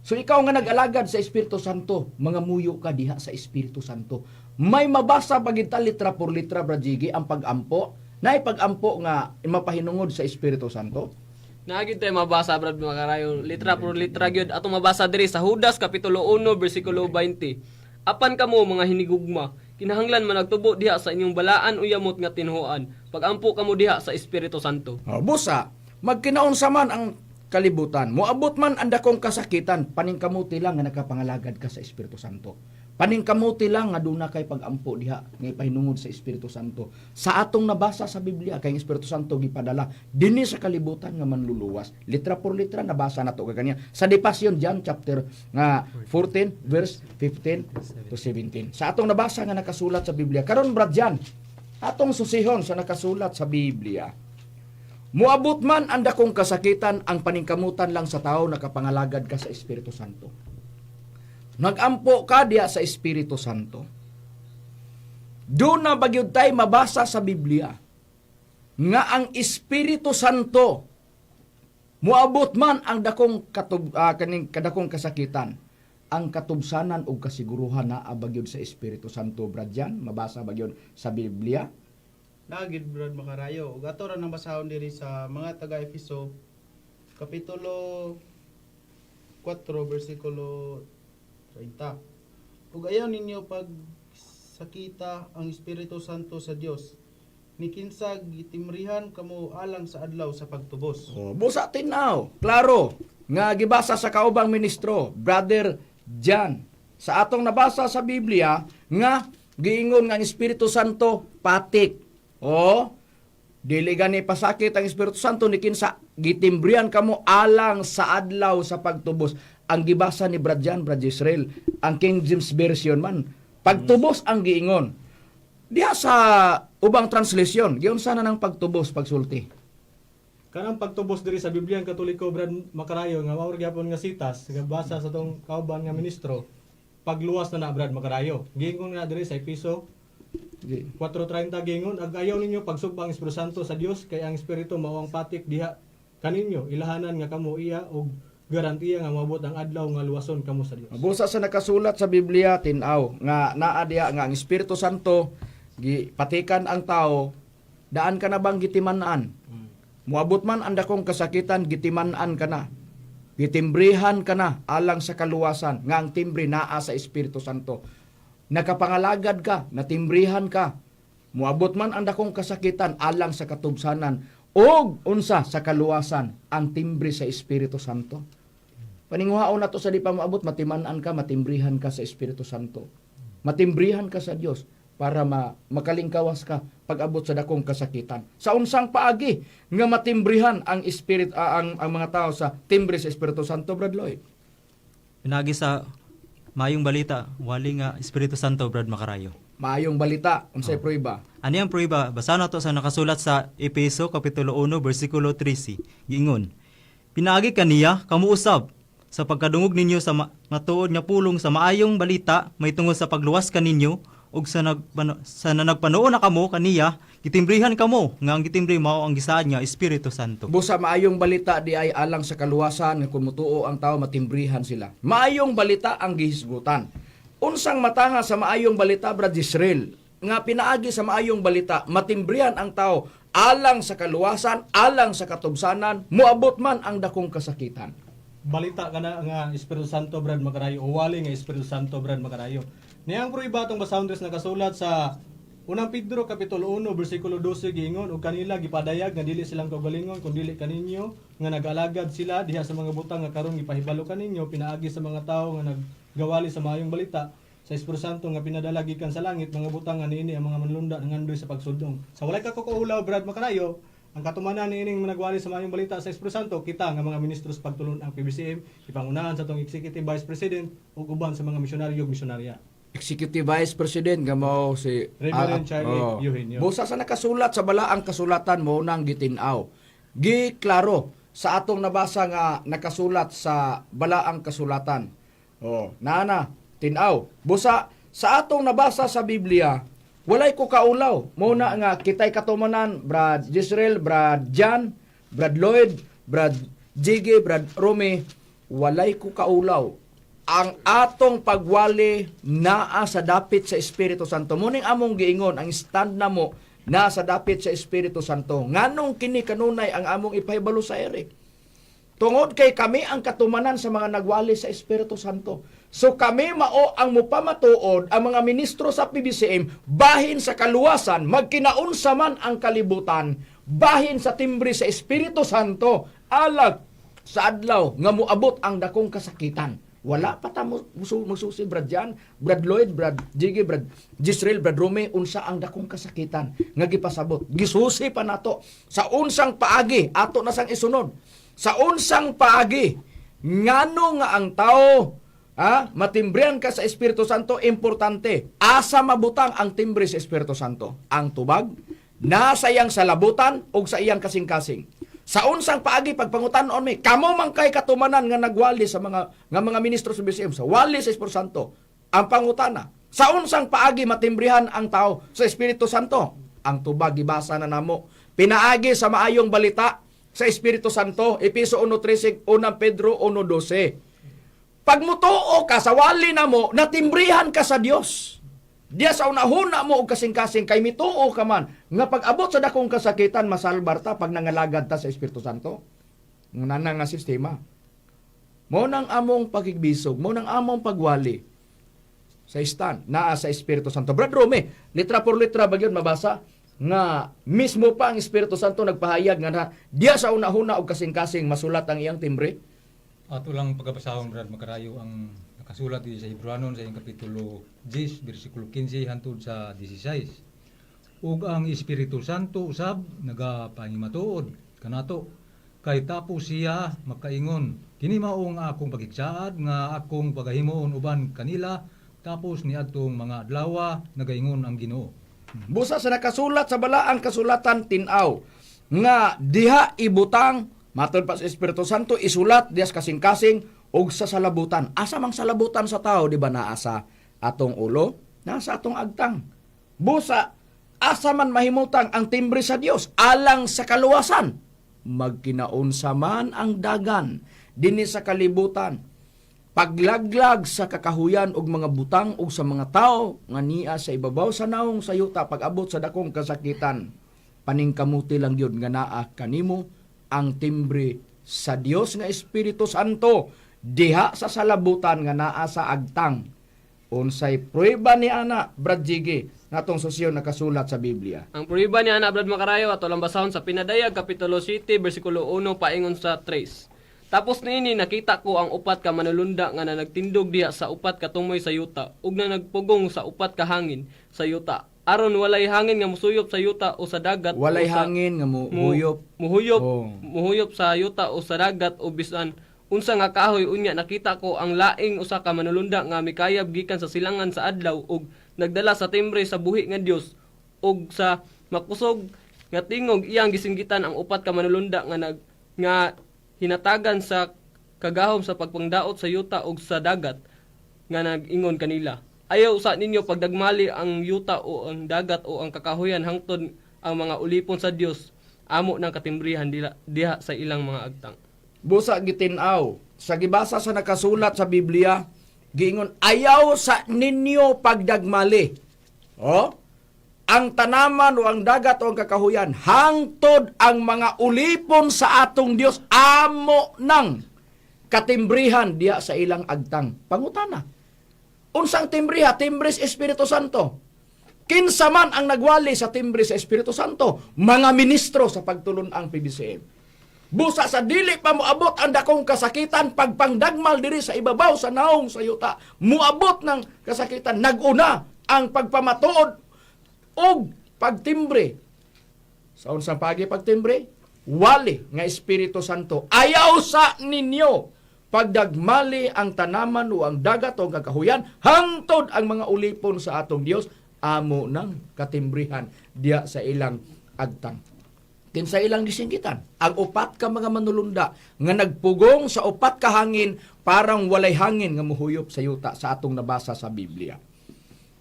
S2: So ikaw nga nag-alagad sa Espiritu Santo, mga muyo ka diha sa Espiritu Santo. May mabasa pag ta litra por litra, Brad Jiggy, ang pag-ampo, na pag-ampo nga mapahinungod sa Espiritu Santo.
S3: Naa gyud tayo mabasa, Brad Makarayo. Litra por litra gyud atong mabasa diri sa Judas kapitulo 1 bersikulo 20. "Apan kamo, mga hinigugma, kinahanglan man nagtubo diha sa inyong balaan o yamot nga tinhuan. Pagampo kamo diha sa Espiritu Santo."
S2: Oh, busa, magkinaunsa man ang kalibutan, moabot man ang dakong kasakitan, paningkamuti lang nga nakapangalagad ka sa Espiritu Santo. Paningkamuti lang nga duna kay pagampo diha nga ipahinungod sa Espiritu Santo. Sa atong nabasa sa Biblia, kay ang Espiritu Santo gipadala dinhi sa kalibutan nga manluluwas. Litra por litra nabasa nato kaganiya. Sa De Passion John chapter nga 14 verse 15 to 17. Sa atong nabasa nga nakasulat sa Biblia. Karon, Brad Jan, atong susihon sa nakasulat sa Biblia. Muabot man ang dakong kasakitan, ang paningkamutan lang sa tao nakapangalagad ka sa Espiritu Santo. Nagampo ka diya sa Espiritu Santo. Doon na bagyod tay mabasa sa Biblia nga ang Espiritu Santo Moabot man ang dakong kaning kadakong kasakitan. Ang katubsanan ug kasiguruhan naa ba gyud sa Espiritu Santo, Brad Jan? Mabasa ba gyud sa Biblia?
S5: Naa gyud, Brad Makarayo. Ug ato ra nang basahon diri sa mga taga Efeso kapitulo 4 bersikulo 30. Ug ayaw ninyo pagsakita ang Espiritu Santo sa Dios ni kinsa gitimrihan kamo alang sa adlaw sa pagtubos.
S2: Oh, busa tinaw, klaro nga gibasa sa kaubang ministro, Brother John. Sa atong nabasa sa Biblia nga giingon nga ang Espiritu Santo patik. Oh, dili gani pasakit ang Espiritu Santo ni kinsa gitimbrihan kamo alang sa adlaw sa pagtubos. Ang gibasa ni Brad John, Brad Israel, ang King James Version man. Pagtubos ang giingon. Diha sa ubang translation, giunsa na ng pagtubos pagsulti?
S7: Kanang pagtubos diri sa Biblia ang Katoliko, Brad Makarayo, nga mao gyapon nga sitas nga basa sa tong kauban nga ministro, pagluwas na na, Brad Makarayo. Giingon nga diri sa Efeso 4:30, giingon, "Ag ayaw ninyo pagsugba ang Espiritu Santo sa Dios, kay ang Espiritu mao ang patik diha kaninyo, ilahanan nga kamo iya og garantiya nga moabot ang adlaw nga luwason kamo sa Dios."
S2: Busa sa nakasulat sa Biblia, tinaw nga naa diha nga ang Espiritu Santo gipatikan ang tao, daan ka na bang gitiman-an? Muabot man ang dakong kasakitan, gitiman-an ka na. Gitimbrihan ka na alang sa kaluwasan nga ang timbre naa sa Espiritu Santo. Nakapangalagad ka, natimbrihan ka. Muabot man ang dakong kasakitan alang sa katubsanan og unsa sa kaluwasan ang timbre sa Espiritu Santo. Paninguhaon na to sa di pa moabot, matiman-an ka, matimbrihan ka sa Espiritu Santo. Matimbrihan ka sa Dios para makalingkawas ka pag-abot sa dakong kasakitan. Sa unsang paagi nga matimbrihan ang spirit ang mga tao sa timbre sa Espiritu Santo, Brad Lloyd?
S4: Pinagi sa maayong balita, wali nga Espiritu Santo, Brad Makarayo.
S2: Maayong balita, unsay prueba?
S4: Ani ang prueba? Basa nato sa nakasulat sa Efeso kapitulo 1 bersikulo 13. Giingon, "Pinaagi kaniya kamo usab sa pagkadungog ninyo sa matuod nga pulong sa maayong balita may tungod sa pagluwas kaninyo, ug sa nagpanuo na kamo kaniya, gitimbrihan kamo nga ang gitimbre mao ang gisaad nga Espiritu Santo."
S2: Busa maayong balita di ay alang sa kaluwasan nga kung mutuo ang tao matimbrihan sila. Maayong balita ang gihisgutan. Unsang matanga sa maayong balita, Brad Israel? Nga pinaagi sa maayong balita, matimbrihan ang tao alang sa kaluwasan, alang sa katubsanan, muabot man ang dakong kasakitan.
S7: Balita kana nga Espiritu Santo, Brad Makarayo, o wali nga Espiritu Santo, Brad Makarayo. Niyang prueba atong basahon diri sa nakasulat sa Unang Pedro kapitulo 1 bersikulo 12, giingon, "Ug kanila gipadayag nga dili silang kaugalingon kun dili kaninyo nga nag-alagad sila diha sa mga butang nga karon gipahibalo kaninyo pinaagi sa mga tawo nga naggawali sa maayong balita sa Espiritu Santo nga pinadala gikan sa langit, mga butang nga niini ang mga manlunda nangandoy sa pagsudong." Sa walay kakukaulaw, Brad Makarayo, ang katumanan niining managwali sa maayong balita sa Espiritu Santo, kita nga mga ministro sa pagtulon ang PBCM, ipangunahan sa atong Executive Vice President ug uban sa mga misyonaryo ug misyonarya.
S2: Executive Vice President nga mao si
S7: Reverend Charlie Eugenio.
S2: Busa sa nakasulat sa balaang kasulatan mo nang gitin-aw. Giklaro sa atong nabasa nga nakasulat sa balaang kasulatan. Oh, nana, tin-aw. Busa sa atong nabasa sa Biblia, walay ko kaulaw. Mo na nga kitay katumanan, Brad Israel, Brad Jan, Brad Lloyd, Brad Jiggy, Brad Romy, walay ko kaulaw ang atong pagwali naa sa dapit sa Espiritu Santo. Muning among giingon, ang stand namo naa sa dapit sa Espiritu Santo. Nganong kini kanunay ang among ipahibalo sa ere? Tungod kay kami ang katumanan sa mga nagwali sa Espiritu Santo. So kami mao ang mupamatuod, ang mga ministro sa PBCM, bahin sa kaluwasan, magkinaunsa man ang kalibutan, bahin sa timbre sa Espiritu Santo, alag sa adlaw nga moabot ang dakong kasakitan. Wala pa ta magsusi, Brad Jan, Brad Lloyd, Brad Jiggy, Brad Jisrael, Brad Rome, unsa ang dakong kasakitan nga gipasabot. Gisusi pa nato sa unsang paagi ato na sang isunod. Sa unsang paagi ngano nga ang tao matimbrihan ka sa Espiritu Santo, importante. Asa mabutang ang timbre sa Espiritu Santo? Ang tubag nasa iyang salabutan o sa iyang kasing-kasing. Sa unsang paagi pagpangutan-on mi, kamo man kay katumanan nga nagwali sa mga ministro sa BCM, sa wali sa Espiritu Santo. Ang pangutana, sa unsang paagi matimbrihan ang tao sa Espiritu Santo? Ang tubag gibasa na namo. Pinaagi sa maayong balita. Sa Espiritu Santo, Epeso 1:13, 1 Pedro 1:12. Pag mutuo ka sa wali na mo, natimbrihan ka sa Dios. Diya sa unahuna mo og kasing-kasing kay mituo ka man nga pag-abot sa dakong kasakitan masalbar ta pag nangalagad ta sa Espiritu Santo. Nguna na nga sistema. Mao nang among pakigbisog, mao nang among pagwali sa stand naa sa Espiritu Santo. Brad Rome, litra por litra bagyon mabasa nga mismo pa ang Espiritu Santo nagpahayag nga na diya sa unahuna og kasing-kasing masulat ang iyang timbre.
S6: Ato lang pagkabasahon, Brad Makarayo, ang nakasulat dito sa Hebrewanon sa iyang kapitulo 10, bersikulo 15 hantod sa 16. Ug ang Espiritu Santo usab nagapangimatuod kanato kay tapos siya makaingon, "Kini mao ang akong pagigsaad nga akong pagahimuon uban kanila tapos niadtong mga adlawa, nagaingon ang Ginoo."
S2: Busa sa nakasulat sa balaang kasulatan, tin-aw nga diha ibutang matod pa sa Espiritu Santo, isulat diha sa kasing-kasing ug sa salabutan. Asa mang salabutan sa tao, di ba naa sa atong ulo, naa sa atong agtang? Busa asa man mahimutang ang timbre sa Dios alang sa kaluwasan, magkinaunsa man ang dagan dinhi sa kalibutan, paglaglag sa kakahuyan og mga butang og sa mga tao nga niya sa ibabaw sa naong sa yuta pag-abot sa dakong kasakitan, paningkamuti lang gyud nga naa kanimo ang timbre sa Dios nga Espiritu Santo diha sa salabutan nga naa sa agtang. Unsay prueba ni ana, Brad Jiggy, natong susyon nakasulat sa Biblia?
S3: Ang prueba ni ana, Brad Makarayo, ato lang basahon sa Pinadayag kapitulo 7 bersikulo 1 paingon sa 3. Tapos niini nakita ko ang upat ka manulunda nga nagtindog diha sa upat ka tumoy sa yuta ug na nagpugong sa upat ka hangin sa yuta aron walay hangin nga musuyop sa yuta o sa dagat
S2: Walay
S3: o sa-
S2: hangin nga muhuyop.
S3: Muhuyop,
S2: Oh.
S3: muhuyop sa yuta o sa dagat o bisan unsa nga kahoy. Unya nakita ko ang laing usa ka manulunda nga mikayab gikan sa silangan sa adlaw ug nagdala sa timbre sa buhi nga Dios, ug sa makusog nga tingog iyang gisinggitan ang upat ka manulunda nga nag nga hinatagan sa kagahom sa pagpangdaot sa yuta ug sa dagat nga nag-ingon kanila, "Ayaw sa ninyo pagdagmali ang yuta o ang dagat o ang kakahuyan hangtod ang mga ulipon sa Dios amo ng katimbrihan dila, diha sa ilang mga agtang."
S2: Busa gitin-aw sa gibasa sa nakasulat sa Biblia, giingon ayaw sa ninyo pagdagmali. Oh? Ang tanaman o ang dagat o ang kakahuyan hangtod ang mga ulipon sa atong Dios amo nang katimbrihan diha sa ilang agtang. Pangutana. Unsang timbriha? Timbre sa Espiritu Santo. Kinsa man ang nagwali sa timbre sa Espiritu Santo? Mga ministro sa pagtulun-ang PBCM. Busa sa dili pa moabot ang dakong kasakitan, pagpangdagmal diri sa ibabaw sa naong sa yuta, moabot ng kasakitan, naguna ang pagpamatuod og pagtimbre. Sa unsang pagi pagtimbre? Wali nga Espiritu Santo. Ayaw sa ninyo pagdagmali ang tanaman o ang dagat o ang kakahuyan hangtod ang mga ulipon sa atong Dios amo ng katimbrihan diya sa ilang agtang. Kinsa ilang gisinggitan? Ang upat ka mga manulunda nga nagpugong sa upat ka hangin parang walay hangin nga muhuyop sa yuta sa atong nabasa sa Biblia.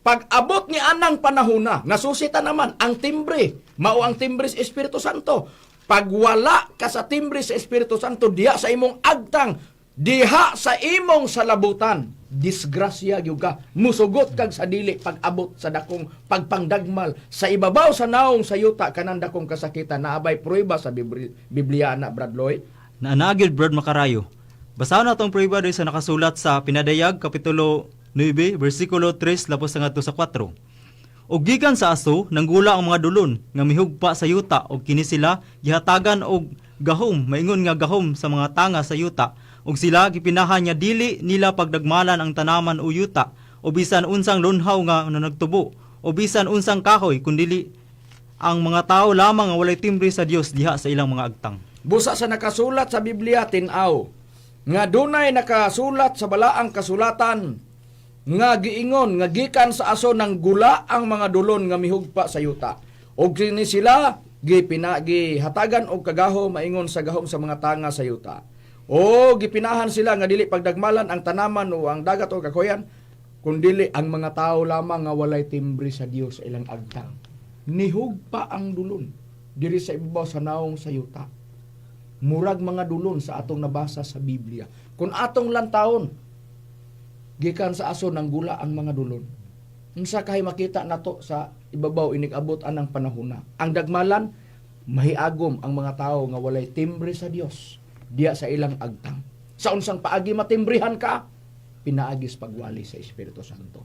S2: Pag abot ni anang panahona, nasusita naman ang timbre, mao ang timbre sa Espiritu Santo. Pag wala ka sa timbre sa Espiritu Santo diha sa imong agtang, diha sa imong salabutan, disgrasya gyud ka. Musugot kag sa dili pag abot sa dakong pagpangdagmal sa ibabaw sa naong sa yuta kanang dakong kasakitan. Naabay prueba sa Biblia na, Brad Loy?
S4: Naanagil, Brad Makarayo. Basahon na itong prueba diri sa nakasulat sa Pinadayag kapitulo 9 bersikulo 3 lapos sa ngadto sa 4. Og gikan sa aso nanggula ang mga dulon nga mihugpa sa yuta, og kini sila gihatagan og gahom, maingon nga gahom sa mga tanga sa yuta, og sila gipinahan nga dili nila pagdagmalan ang tanaman o yuta o bisan unsang lunhaw nga nagtubo o bisan unsang kahoy, kundili ang mga tao lamang nga walay timbre sa Dios diha sa ilang mga agtang.
S2: Busa sa nakasulat sa Biblia, tin-aw nga dunay nakasulat sa balaang kasulatan nga giingon nga gikan sa aso ng gula ang mga dulon nga mihugpa sa yuta. Og kini sila gipina gihatagan og kagahom maingon sa gahom sa mga tanga sa yuta. O gipinahan sila nga dili pagdagmalan ang tanaman o ang dagat o kakoyan, kundili ang mga tao lamang nga walay timbre sa Dios sa ilang agtang. Nihugpa ang dulon diri sa ibabaw sa naong sa yuta. Murag mga dulon sa atong nabasa sa Biblia. Kung atong lantawon, gikan sa aso nang gula ang mga dulon. Unsa kahay makita nato sa ibabaw inig-abot anang panahona. Ang dagmalan, mahiagom ang mga tao nga walay timbre sa Dios diya sa ilang agtang. Sa unsang paagi matimbrihan ka, pinaagis pagwali sa Espiritu Santo.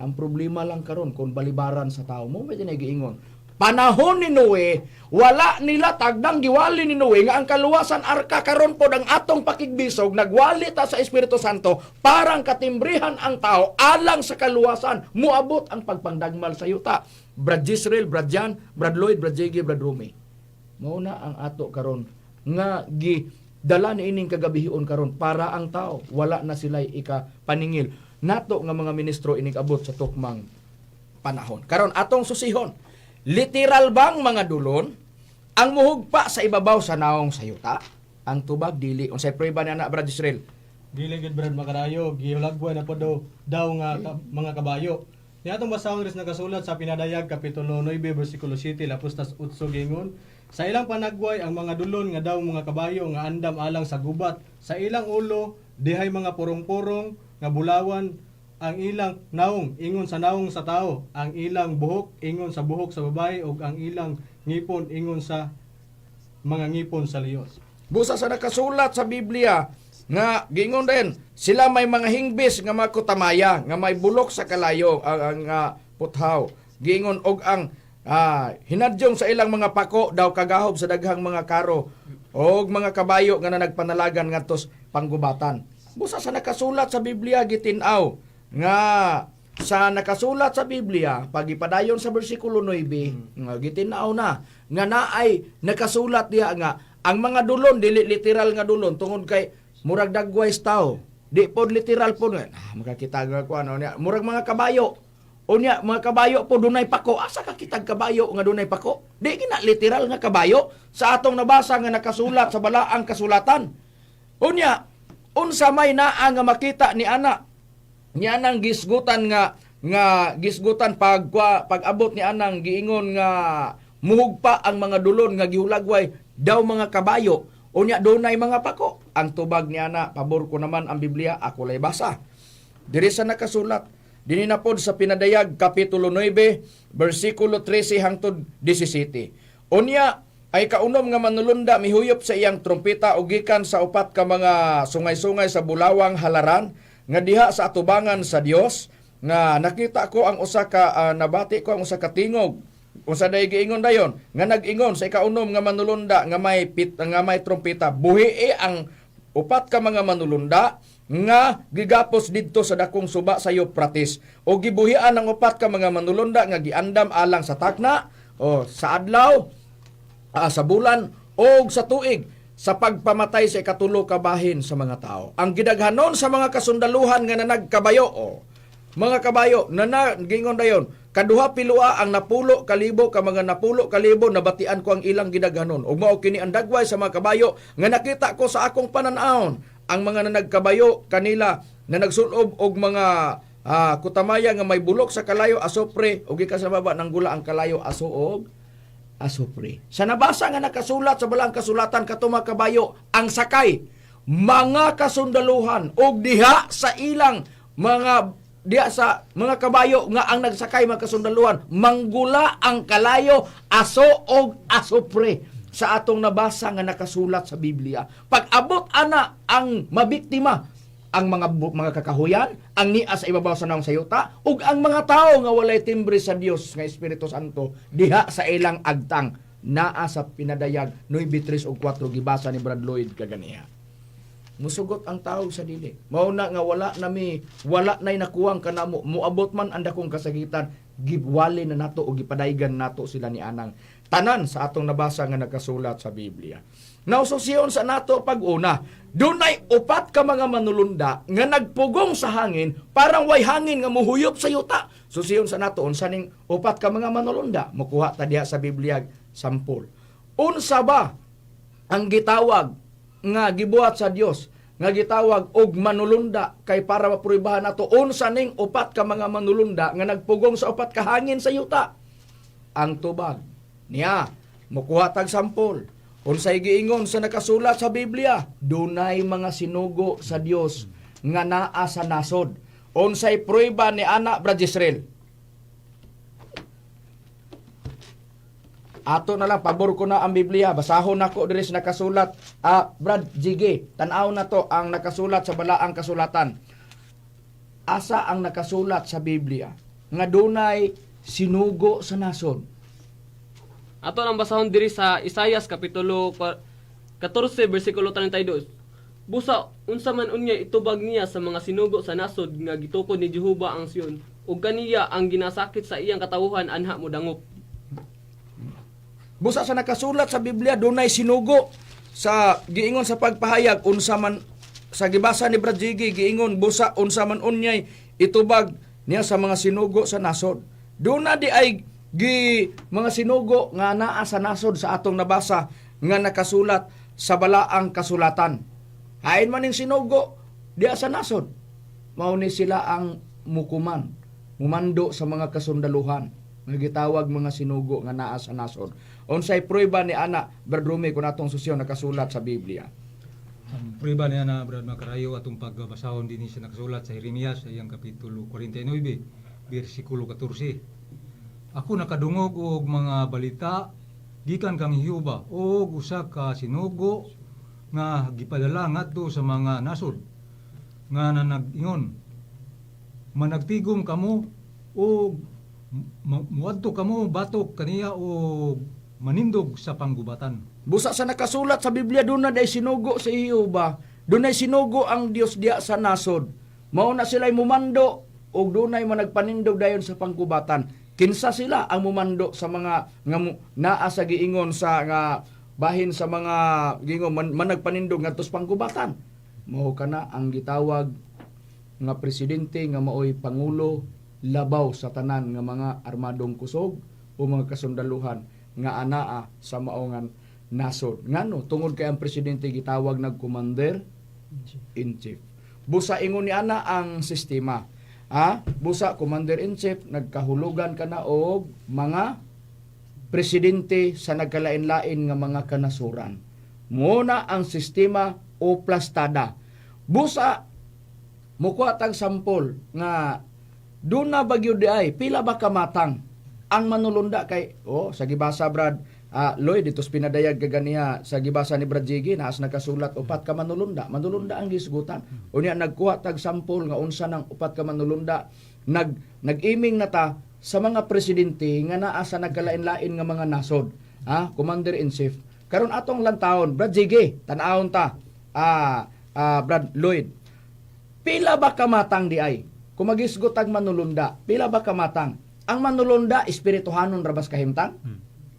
S2: Ang problema lang karon kung balibaran sa tao mo, may giingon. Panahon ni Noe, wala nila tagdang giwali ni Noe nga ang kaluwasan arka karon pod ang atong pakigbisog, nagwali ta sa Espiritu Santo parang katimbrihan ang tao alang sa kaluwasan, muabot ang pagpangdagmal sa yuta. Brad Jisrael, Brad Jan, Brad Lloyd, Brad JG, Brad Rumi. Mao na ang ato karon nga gi dala ni ining kagabihion karon para ang tao wala na sila'y ikapaningil nato nga mga ministro inig abot sa tukmang panahon. Karon atong susihon. Literal bang mga dulon ang muhugpa sa ibabaw sa naong sa yuta? Ang tubag dili. Unsay prueba ni ana, Brad Israel?
S7: Dili gid, Brad Makarayo, gihulagway na po daw daw nga mga kabayo. Niya atong basahon ris nakasulat sa Pinadayag kapitulo 9 bersikulo 7 lapos tas 8, gingon sa ilang panagway ang mga dulon nga daw mga kabayo nga andam alang sa gubat. Sa ilang ulo dihay mga purong-purong nga bulawan, ang ilang naong ingon sa naong sa tao, ang ilang buhok ingon sa buhok sa babae, ug ang ilang ngipon ingon sa mga ngipon sa leon.
S2: Busa sa nakasulat sa Biblia nga gingon din sila may mga hingbis nga makutamaya nga may bulok sa kalayo ang puthaw. Gingon og ang hinadyong sa ilang mga pako daw kagahob sa daghang mga karo og mga kabayo nga nagpanalagan ngadto sa panggubatan. Busa sa nakasulat sa Biblia gitin-aw nga sa nakasulat sa Biblia pagipadayon sa bersikulo 9 nga gitin-aw na nga naay nakasulat diha nga ang mga dulon dili literal nga dulon tungod kay murag dagway sa tao, di pod literal pod nga makakita nga ko ano niya murag mga kabayo. Unya mga kabayo po dunay pako. Asa ka kitag kabayo nga dunay pako? Di gina literal nga kabayo sa atong nabasa nga nakasulat sa balaang kasulatan. Unya unsa may naa nga makita ni ana ni anang gisgutan nga nga gisgutan pag-abot ni anang giingon nga muhugpa ang mga dulon nga gihulagway daw mga kabayo, unya dunay mga pako? Ang tubag ni ana, pabor ko naman ang Biblia, ako lay basa diri sa nakasulat dinhi na pod sa Pinadayag kapitulo 9 bersikulo 13 hangtod 17. Unya ay kaunom nga manulunda mihuyop sa iyang trumpeta og gikan sa upat ka mga sungay-sungay sa bulawang halaran nga diha sa atubangan sa Dios nga nakita ko ang usa ka nabati ko ang usa ka tingog. Unsa day giingon dayon nga nag-ingon sa ikaunom nga manulunda nga may trumpeta, buhie ang upat ka mga manulunda nga gigapos didto sa dakong suba sa Euphrates. O gibuhian ang upat ka mga manulunda nga giandam alang sa takna o sa adlaw, sa bulan o sa tuig sa pagpamatay sa ikatulo ka bahin sa mga tao. Ang gidaghanon sa mga kasundaluhan nga nanagkabayo o mga kabayo na gingon dayon kaduha pilua ang 10,000 ka mga 10,000, nabatian ko ang ilang gidaghanon. Ug mao kini ang dagway sa mga kabayo nga nakita ko sa akong panan-awon: ang mga nanagkabayo kanila na nagsulob og mga kutamaya nga may bulok sa kalayo asopre, ug gikan sa baba nanggula ang kalayo aso og asopre. Sa nabasa nga nakasulat sa balang kasulatan, kato mga kabayo ang sakay mga kasundaluhan, og diha sa ilang mga diha sa mga kabayo nga ang nagsakay mga kasundaluhan manggula ang kalayo aso og asopre sa atong nabasa nga nakasulat sa Biblia. Pag-abot ana ang mabiktima ang mga kakahuyan, ang nia sa ibabaw sa naong sayuta, ug ang mga tao nga walay timbre sa Dios nga Espiritu Santo diha sa ilang agtang, naa sa Pinadayag 9:3 ug 4 gibasa ni Brad Lloyd kaganiha. Musugot ang tao sa dili. Mao na nga wala na mi, wala na'y nakuwang kanamo, muabot man ang dakong kasagitan, giwali na nato o gipadaygan nato sila ni anang tanan sa atong nabasa nga nakasulat sa Biblia. Naususiyon sa nato pag-una, dunay upat ka mga manulunda nga nagpugong sa hangin parang way hangin nga muhuyop sa yuta. Susiyon sa nato unsa ning upat ka mga manulunda, mukuha ta diha sa Biblia sampol. Unsa ba ang gitawag nga gibuhat sa Dios nga gitawag og manulunda kay para mapruebahan nato unsa ning upat ka mga manulunda nga nagpugong sa upat ka hangin sa yuta? Ang tubag niya, mukuha tag sampol. Unsay giingon sa nakasulat sa Biblia, dunay mga sinugo sa Dios nga naa sa nasod. Unsay prueba ni ana, Brad Israel? Ato na lang, pabor ko na ang Biblia. Basahon nako diri sa nakasulat. Ah, Brad Jige, tan-aw na to ang nakasulat sa balaang kasulatan. Asa ang nakasulat sa Biblia nga dunay sinugo sa nasod?
S3: Ato nang basahon diri sa Isayas kapitulo 14 bersikulo 32. Busa unsa man unya itubag niya sa mga sinugo sa nasod nga gitukod ni Jehova ang Sion ug kaniya ang ginasakit sa iyang katawhan anha modangop.
S2: Busa sa nakasulat sa Biblia dunay sinugo sa giingon sa pagpahayag, unsa man sa gibasa ni Brad Jiggy, giingon busa unsa man unyay itubag niya sa mga sinugo sa nasod. Duna di ay gi mga sinugo nga naa sa nasod sa atong nabasa nga nakasulat sa balaang kasulatan. Hain man ning sinugo diya sa nasod. Mao ni sila ang mukuman, mumando sa mga kasundaluhan nga gitawag mga sinugo nga naa sa nasod. Unsay prueba ni ana, Brad Rumi, kung atong susyon nakasulat sa Biblia?
S6: Ang prueba niya na, Brad Makarayo, atong pagbasahon din siya nakasulat sa Jeremias sa iyang kapitulo 49 bersikulo 14. Ako nakadungog og mga balita gikan kang Jehova og usa ka sinugo nga gipadala ngadto sa mga nasod nga nanag-ingon, managtigom kamo og muadto kamo batok kaniya og manindog sa panggubatan.
S2: Busa sa nakasulat sa Biblia, doon na day sinugo sa iyo ba? Doon ay sinugo ang Dios diya sa nasod. Mao na sila'y mumando og dunay managpanindog dayon sa pangkubatan. Kinsa sila ang mumando sa mga nga naa sa giingon sa nga bahin sa mga giingon managpanindog ngadto sa pangkubatan? Mao kana ang gitawag nga presidente nga maoy pangulo labaw sa tanan nga mga armadong kusog o mga kasundaluhan nga anaa sa maongan nasod. Ngano tungod kay ang presidente gitawag nag commander in chief. Busa ingon ni ana ang sistema. Ah, busa commander in chief nagkahulugan kana og mga presidente sa nagkalain-lain nga mga kanasuran. Muna ang sistema o plastada. Busa mukuha tag sampol nga doon na bagyo di ay pila ba kamatang ang manulunda kay, oh, sa gibasa, Brad Lloyd, dito sa pinadayag kaganiha sa gibasa ni Brad Jiggy, naas nakasulat upat ka manulunda, manulunda ang gisgutan. Unya nagkuha tag sampol nga unsa nang upat ka manulunda, nag-iming na ta sa mga presidente nga naa sa nagkalain-lain nga mga nasod, commander in chief. Karon atong lantawon, Brad Jiggy, tan-awon ta, Brad Lloyd. Pila ba kamatang di ay? Kung magisgot ang manulunda, pila ba kamatang? Ang manulunda, espirituhanon rabas kahimtang?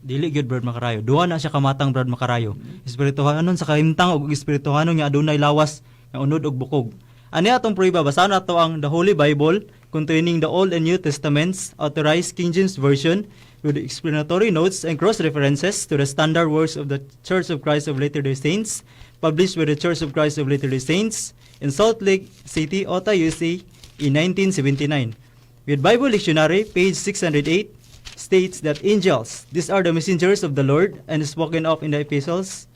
S4: Dili gyud, Brad Makarayo. Duha na siya kamatang, Brad Makarayo. Espirituhanon sa kahimtang ug espirituhanon nga adunay lawas nga unod og bukog. Ani atong prueba, basahon nato ang The Holy Bible containing the Old and New Testaments, Authorized King James Version with explanatory notes and cross references to the standard works of the Church of Christ of Latter-day Saints, published by the Church of Christ of Latter-day Saints in Salt Lake City, Utah, USA in 1979. With Bible Dictionary, page 608, states that angels, these are the messengers of the Lord and spoken of in the epistles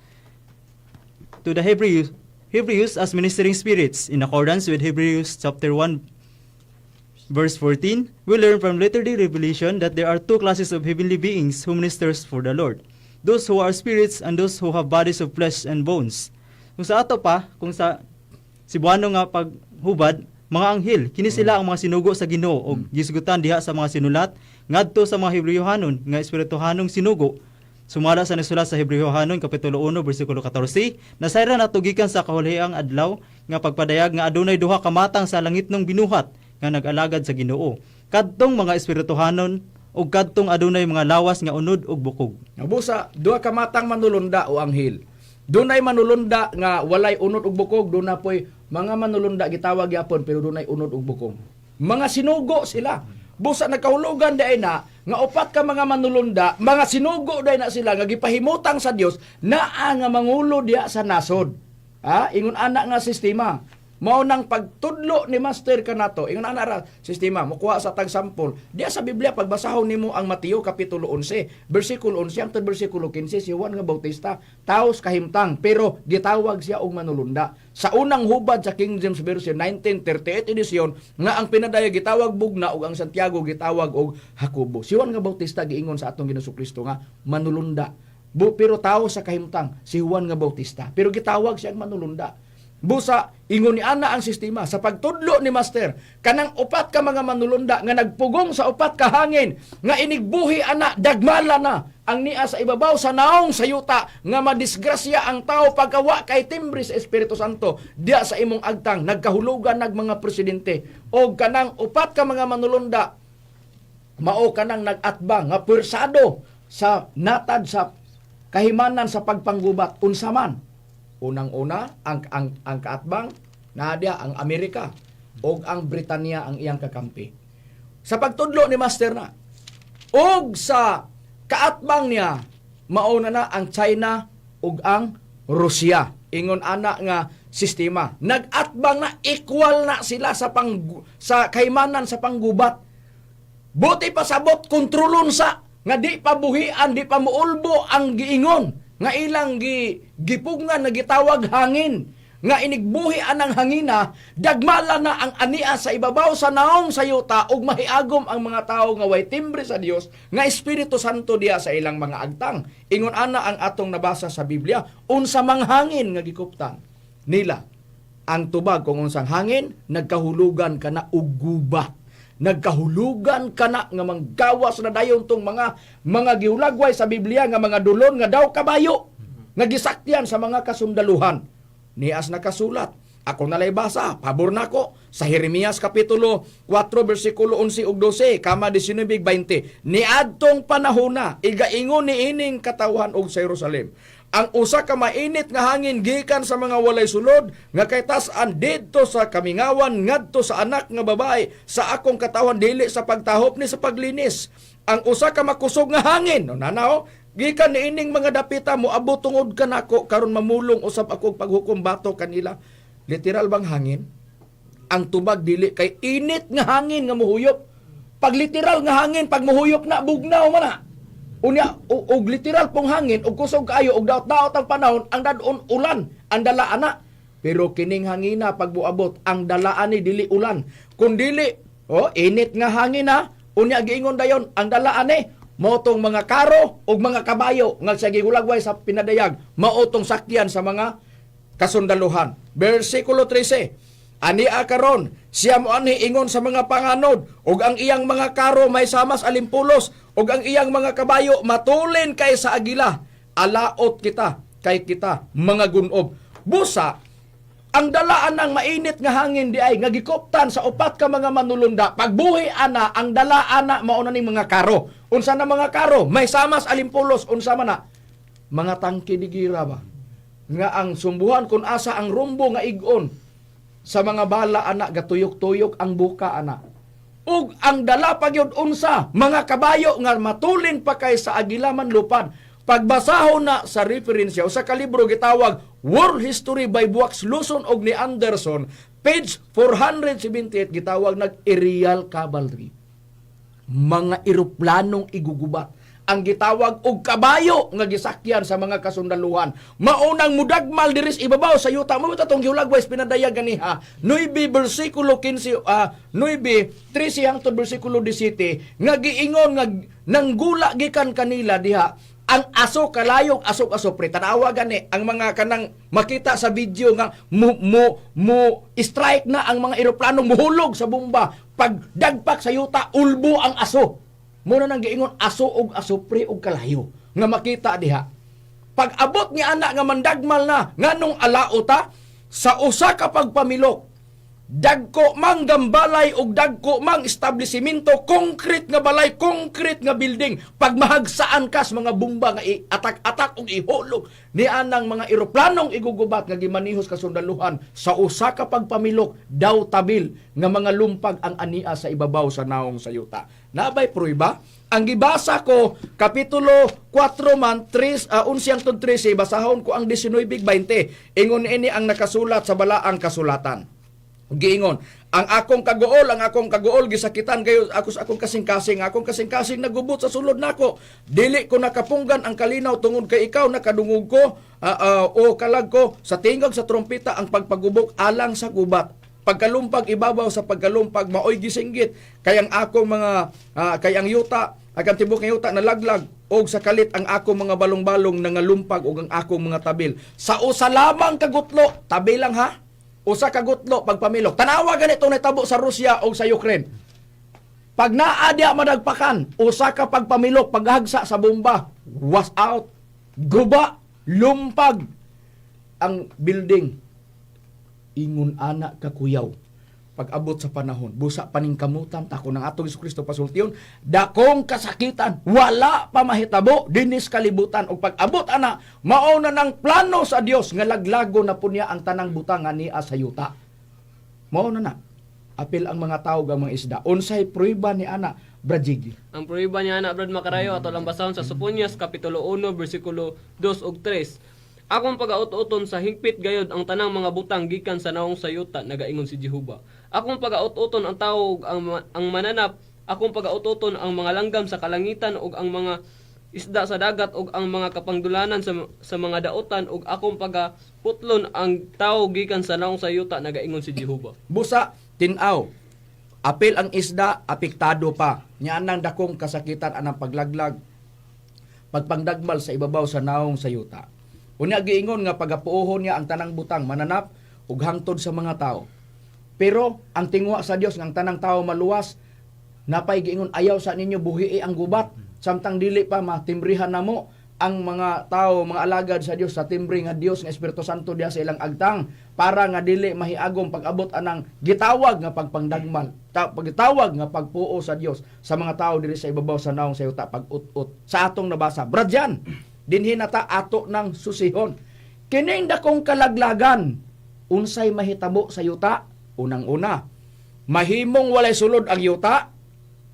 S4: to the Hebrews as ministering spirits in accordance with Hebrews chapter 1 verse 14. We learn from latter-day revelation that there are two classes of heavenly beings who ministers for the Lord: those who are spirits and those who have bodies of flesh and bones. Kung sa ato pa, kung sa Cebuano nga paghubad, mga anghel, kini sila ang mga sinugo sa Ginoo og gisgutan diha sa mga sinulat ngadto sa mga Hebreohanon nga espirituhanong sinugo. Sumala sa nasulat sa Hebreohanon kapitulo 1 bersikulo 14, nasayran nato gikan sa kahuliang adlaw nga pagpadayag nga adunay duha ka matang sa langitnong binuhat nga nag-alagad sa Ginoo. Kadtong mga espirituhanon ug kadtong adunay mga lawas nga unod ug bukog.
S2: Busa, duha ka matang manulunda o anghel. Dunay manulunda nga walay unod ug bukog, duna poy mga manulunda gitawag gyapon pero dunay unod ug bukog. Mga sinugo sila. Busa nagkahulugan dai na nga upat ka mga manulunda, mga sinugo dai na sila nga gipahimutang sa Dios naa nga mangulo diha sa nasod. Ha? Ingon ana nga sistema. Mao nang pagtudlo ni Master kanato, ingon ana ra sistema, mokuha sa tag sample. Diya sa Biblia, pagbasahon nimo ang Mateo kapitulo 11, bersikulo 11 hangtod bersikulo 15, si Juan nga Bautista, taos kahimtang, pero gitawag siya og manulunda. Sa unang hubad sa King James Version 1938 edisyon nga ang pinadaya gitawag bugna ug ang Santiago gitawag og Jacobo. Si Juan nga Bautista giingon sa atong Ginoong Kristo nga manulunda. Pero tao sa kahimtang si Juan nga Bautista, pero gitawag siya ang manulunda. Busa, ingon ni ana ang sistema sa pagtudlo ni Master, kanang upat ka mga manulunda nga nagpugong sa upat ka hangin nga inigbuhi ana, dagmala na ang nia sa ibabaw sa naong sa yuta nga madisgrasya ang tao pagkawa kay timbre sa Espiritu Santo diya sa imong agtang. Nagkahulugan nag mga presidente og kanang upat ka mga manulunda mao kanang nag-atbang nga puwersado sa natad sa kahimanan sa pagpanggubat. Unsa man, unang-una ang kaatbang naa diya ang Amerika ug ang Britanya ang iyang kakampi sa pagtudlo ni Master na, ug sa kaatbang niya mao na na ang China ug ang Rusya. Ingon ana nga sistema, nag-atbang na, equal na sila sa kahimanan sa panggubat. Buti pasabot kontrolon sa nga di pa buhian, di pa muulbo ang giingon nga ilang gipugngan nga gitawag hangin nga inigbuhi anang hangina, dagmala na ang ania sa ibabaw sa naong sa yuta ug mahiagom ang mga tawo nga way timbre sa Dios nga Espiritu Santo diya sa ilang mga agtang. Ingon ana ang atong nabasa sa Biblia. Unsa mang hangin nga gikuptan nila? Ang tubag kung unsang hangin, nagkahulugan kana og gubat, nagkahulugan kana nga manggawas na dayon tong mga gihulagway sa Biblia nga mga dulon nga daw kabayo nga gisakyan sa mga kasundaluhan. Nias nakasulat. Ako nalay basa, pabor nako sa Jeremias kapitulo 4 bersikulo 11 ug 12, kama 19:20. Niadtong panahona, igaingon ni ining katawhan og sa Jerusalem, ang usa ka mainit nga hangin gikan sa mga walay sulod nga kay tas-an didto sa kamingawan ngadto sa anak nga babae sa akong katawhan, dili sa pagtahop ni sa paglinis. Ang usa ka makusog nga hangin, no, nanao, gikan niining mga dapita moabot tungod kanako karon mamulong usab ako og paghukom batok kanila. Literal bang hangin? Ang tubag dili, kay init nga hangin nga muhuyop. Pag literal nga hangin, pag muhuyop na, bugnaw man na. Unya og literal pong hangin og kusog kaayo og daot-daot ang panahon, ang dadon ulan, ang dala ana. Pero kining hangina pagbuabot, ang dalaan ni dili ulan. Kun dili, oh, init nga hangin ha. Unya giingon dayon, ang dalaan ni mao tong mga karo ug mga kabayo nga sa gihulagway sa pinadayag, mao tong sakyan sa mga kasundaluhan. Versikulo 13. Ania karon, siya mo anhi ingon sa mga panganod, ug ang iyang mga karo may samas alimpulos, ug ang iyang mga kabayo matulin kay sa agila. Alaot kita, kay kita mga gunob. Busa, ang dalaan ng mainit nga hangin di ay nga gikoptan sa upat ka mga manulunda, pagbuhi ana, ang dalaan na mao na ning mga karo. Unsa na mga karo? May samas alimpulos, unsa man na? Mga tangke di gira ba? Nga ang sumbuhan kung asa ang rumbo nga igon sa mga bala ana, gatuyok-tuyok ang buka ana. Ug ang dala pa gyud unsa? Mga kabayo nga matulin pa kay sa agilaman lupad. Pagbasahon na sa referensya usa ka libro gitawag World History by Boax Luzon og ni Anderson, page 478, gitawag nag Aerial Cavalry. Mga eroplanong igugubat ang gitawag og kabayo nga gisakyan sa mga kasundaluhan. Maunang mudagmal diris ibabaw sa yuta. Mao tong gihulagway sa pinadayag ganiha. 9 bersikulo 15, 9 13 hangtod bersikulo 17 nga giingon nga nanggula gikan kanila diha ang aso kalayog, aso aso pre. Tanawa gani ang mga kanang makita sa video nga mo mo mo strike na ang mga eroplano, muhulog sa bomba, pag dagpak sa yuta ulbo ang aso. Muna nang giingon aso og asupre og kalayo nga makita diha. Pag abot ni ana nga mandagmal na, nganong alaota sa usa ka pagpamilok, dagko mang gambalay og dagko mang establishmento, concrete nga balay, concrete nga building, pag mahagsaan kas mga bomba nga i-atak-atak og ihulog ni anang mga eroplanong igugubat nga gimanihos kasundaluhan, sa usa ka pagpamilok daw tabil nga mga lumpag ang ania sa ibabaw sa naong sa yuta. Nabay pruiba? Ang gibasa ko kapitulo 4 man 3, 11 hangtod 13, basahon ko ang 19:20. Ingon ini ang nakasulat sa balaang kasulatan. Giingon, ang akong kaguol, ang akong kaguol gisakitan kayo ako sa akong kasing-kasing, akong kasing-kasing nagubot sa sulod nako. Dili ko nakapunggan ang kalinaw tungod kay ikaw nakadungog ko o kalag ko sa tingog sa trumpeta ang pagpagubok alang sa gubat. Pagkalumpag ibabaw sa pagkalumpag maoy gisinggit kay ang akong mga kay ang yuta ang tibok nga yuta nalaglag og sa kalit ang akong mga balong-balong nangalumpag og ang akong mga tabil. Sa usa lamang kagutlo, tabi lang ha. Usa ka gutlo pagpamilok. Tanawa ganito nahitabo sa Russia o sa Ukraine. Pag naa diya madagpakan, usa ka pagpamilok, paghagsa sa bomba, was out, guba, lumpag ang building. Ingon ana kakuyaw. Pag-abot sa panahon, busa paningkamutan tako ng atong Kristo pasultion, dakong kasakitan, wala pa mahitabo dinis kalibutan. Og pag-abot ana, mao na ng plano sa Dios nga laglago na po niya ang tanang butang nga niya sa yuta. Mao na na. Apil ang mga tao ug ang mga isda. Unsay prueba ni ana, Brajigi?
S3: Ang prueba niya na Brad Makarayo ato lang basahon sa Soponias kapitulo 1 bersikulo 2 ug 3. Akong pagaut-uton sa hingpit gayod ang tanang mga butang gikan sa naong sa yuta nagaingon si Jehova. Akong pagaut-uton ang tawo ug ang mananap, akong pagaut-uton ang mga langgam sa kalangitan ug ang mga isda sa dagat ug ang mga kapangdulanan sa mga daotan ug akong pagaputlon ang tawo gikan sa naong sa yuta nagaingon si Jehova.
S2: Busa, tinaw. Apil ang isda, apektado pa. Nya nang dakong kasakitan anang paglaglag. Pagpangdagmal sa ibabaw sa naong sa yuta. Unya giingon nga pagapuohon niya ang tanang butang mananap ug hangtod sa mga tao. Pero ang tingwa sa Dios nga ang tanang tao maluwas, napay giingon ayaw sa ninyo buhii ang gubat samtang dili pa matimbrihan namo ang mga tao, mga alagad sa Dios sa timbre nga Dios nga Espiritu Santo diha sa ilang agtang para nga dili mahiagom pag-abot anang gitawag nga pagpangdagmal, pagitawag nga pagpuo sa Dios sa mga tao diri sa ibabaw sa naong sa yuta pag-ut-ut. Sa atong nabasa, Bradyan, dinhi na ta ato ng susihon. Kining dakong kalaglagan, unsay mahitabo sa yuta? Unang-una, mahimong walay sulod ang yuta,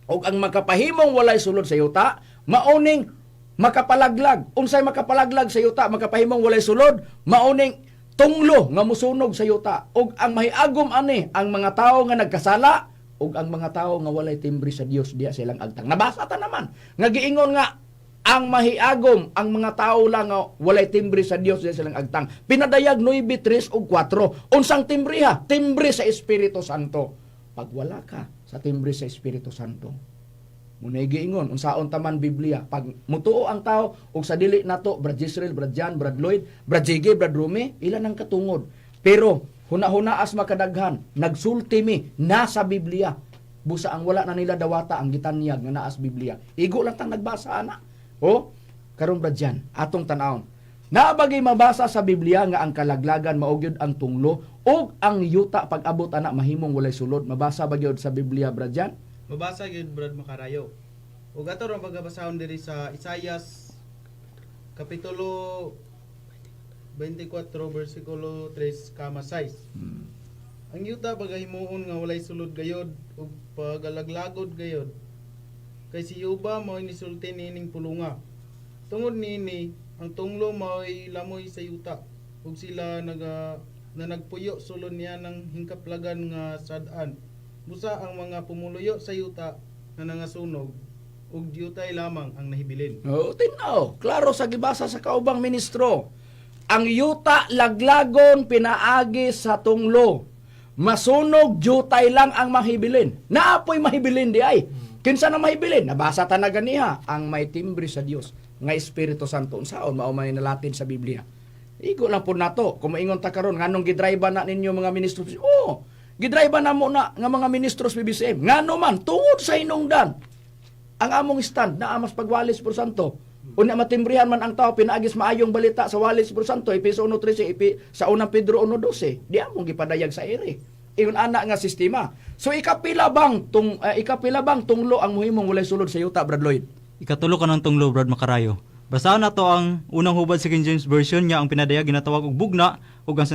S2: o ang makapahimong walay sulod sa yuta, maoning makapalaglag. Unsay makapalaglag sa yuta, makapahimong walay sulod, maoning tunglo nga musunog sa yuta. Ug ang mahiagom ani ang mga tawo nga nagkasala ug ang mga tawo nga walay timbre sa Dios diha sa ilang agtang. Nabasa ta naman nga giingon nga ang mahiagom ang mga tao lang nga walay timbre sa Dios diha sa ilang agtang. Pinadayag 9, 3 ug 4. Unsang timbre ha? Timbre sa Espiritu Santo. Pag wala ka sa timbre sa Espiritu Santo, muna'y giingon, unsaon taman Biblia, pag mutuo ang tao, ug sa dili nato, Brad Jisrael, Brad Jan, Brad Lloyd, Brad Jiggy, Brad Rumi, ilan ang katungod. Pero, huna-hunaas makadaghan, nagsulti mi, nasa Biblia. Busa ang wala na nila dawata ang gitanyag nga naas Biblia. Igo lang tang nagbasa ana. O, karon Brad Jan, atong tan-awon. Naabagay mabasa sa Biblia nga ang kalaglagan mao gyud ang tunglo ug ang yuta pag-abot ana mahimong walay sulod. Mabasa ba gyud sa Biblia, Brad Jan?
S5: Mabasa gyud Brad Makarayo. Ug ato rong pagabasahon diri sa Isayas kapitulo 24 bersikulo 3 kama 6. Ang yuta pagahimuon nga walay sulod gayod ug pagalaglagod gayod. Kay si Yuba mao'y nisulti niining pulunga. Tungod niini ang tunglo mao'y lamoy sa yuta ug sila naga na nagpuyo sulod niya ng hingkaplagan nga sad-an. Busa ang mga pumuluyo sa yuta na nangasunog ug diyutay lamang ang nahibilin.
S2: Oo, tinaw. Klaro sa gibasa sa kaubang ministro. Ang yuta laglagon pinaagi sa tunglo. Masunog jutay lang ang mahibilin. Naapoy mahibilin di ay. Kinsa na mahibilin? Nabasa ta na ganiha ang may timbre sa Dios nga Espiritu Santo. Unsaon mao man na Latin sa Biblia. Igo lang po nato. Kung maingon ta karon nganong gidrive na ninyo mga ministro? Oo, gidrive na mo na nga mga ministro sa BBCM. Ngano man tungod sa hinungdan ang among stand na mas pagwalis por santo. Unya matimbrihan man ang tao pinaagis maayong balita sa walis por santo Epeso 1:13 sa unang Pedro 1:12 di among gipadayag sa ere. Ingon ana nga sistema. So ikapila bang tunglo ang muhimong walay sulod sa yuta, Brad Lloyd?
S4: Ikatulo ka ng tunglo, Brad Makarayo. Basahon na to ang unang hubad sa King James Version niya ang pinadayag ginatawag og bugna ug ang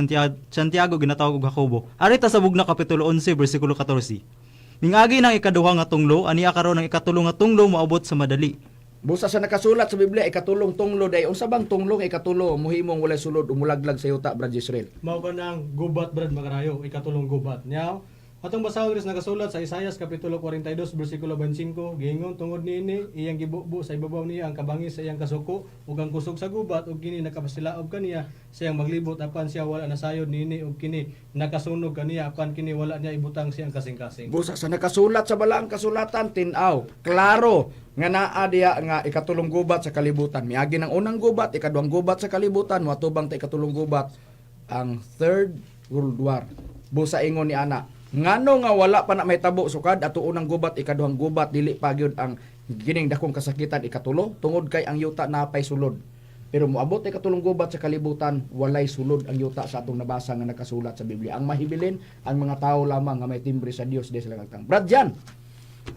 S4: Santiago ginatawag og Jacobo. Ari ta sa bugna kapitulo 11 bersikulo 14. Mingagi ng ikaduha nga tunglo, aniya karon ang ikatulo nga tunglo moabot sa madali.
S2: Busa sa nakasulat sa Biblia ikatulong tunglo day unsa bang tunglo nga ikatulo muhimong walay sulod umulaglag sa yuta, Brad Israel?
S7: Mao ka ng gubat, Brad Makarayo, ikatulong gubat. Nyaw, atong basahon rin nakasulat sa Isayas kapitulo 42 bersikulo 25, giingon tungod niini iyang gibubo sa ibabaw niya ang kabangis sa iyang kasuko ug ang kusog sa gubat ug kini nakapasilaob kaniya sa iyang maglibot apan siya wala nasayod niini ug kini nakasunog kaniya apan kini wala niya ibutang siyang kasing-kasing.
S2: Busa sa nakasulat sa balaang kasulatan, tinaw, klaro nga naa diya nga ikatulong gubat sa kalibutan. Miagi ng unang gubat, ikaduhang gubat sa kalibutan, moatubang ta ikatulong gubat ang Third World War. Busa ingon ni ana, ngano nga wala pa na may tabo sukad ato unang gubat, ikaduhang gubat, dili pa gyud ang gining dakong kasakitan ikatulo tungod kay ang yuta napay sulod. Pero moabot ay katulong gubat sa kalibutan, walay sulod ang yuta sa atong nabasa nga nakasulat sa Biblia. Ang mahibilin, ang mga tao lamang nga may timbre sa Dios di sila kagtang. Brad Jan,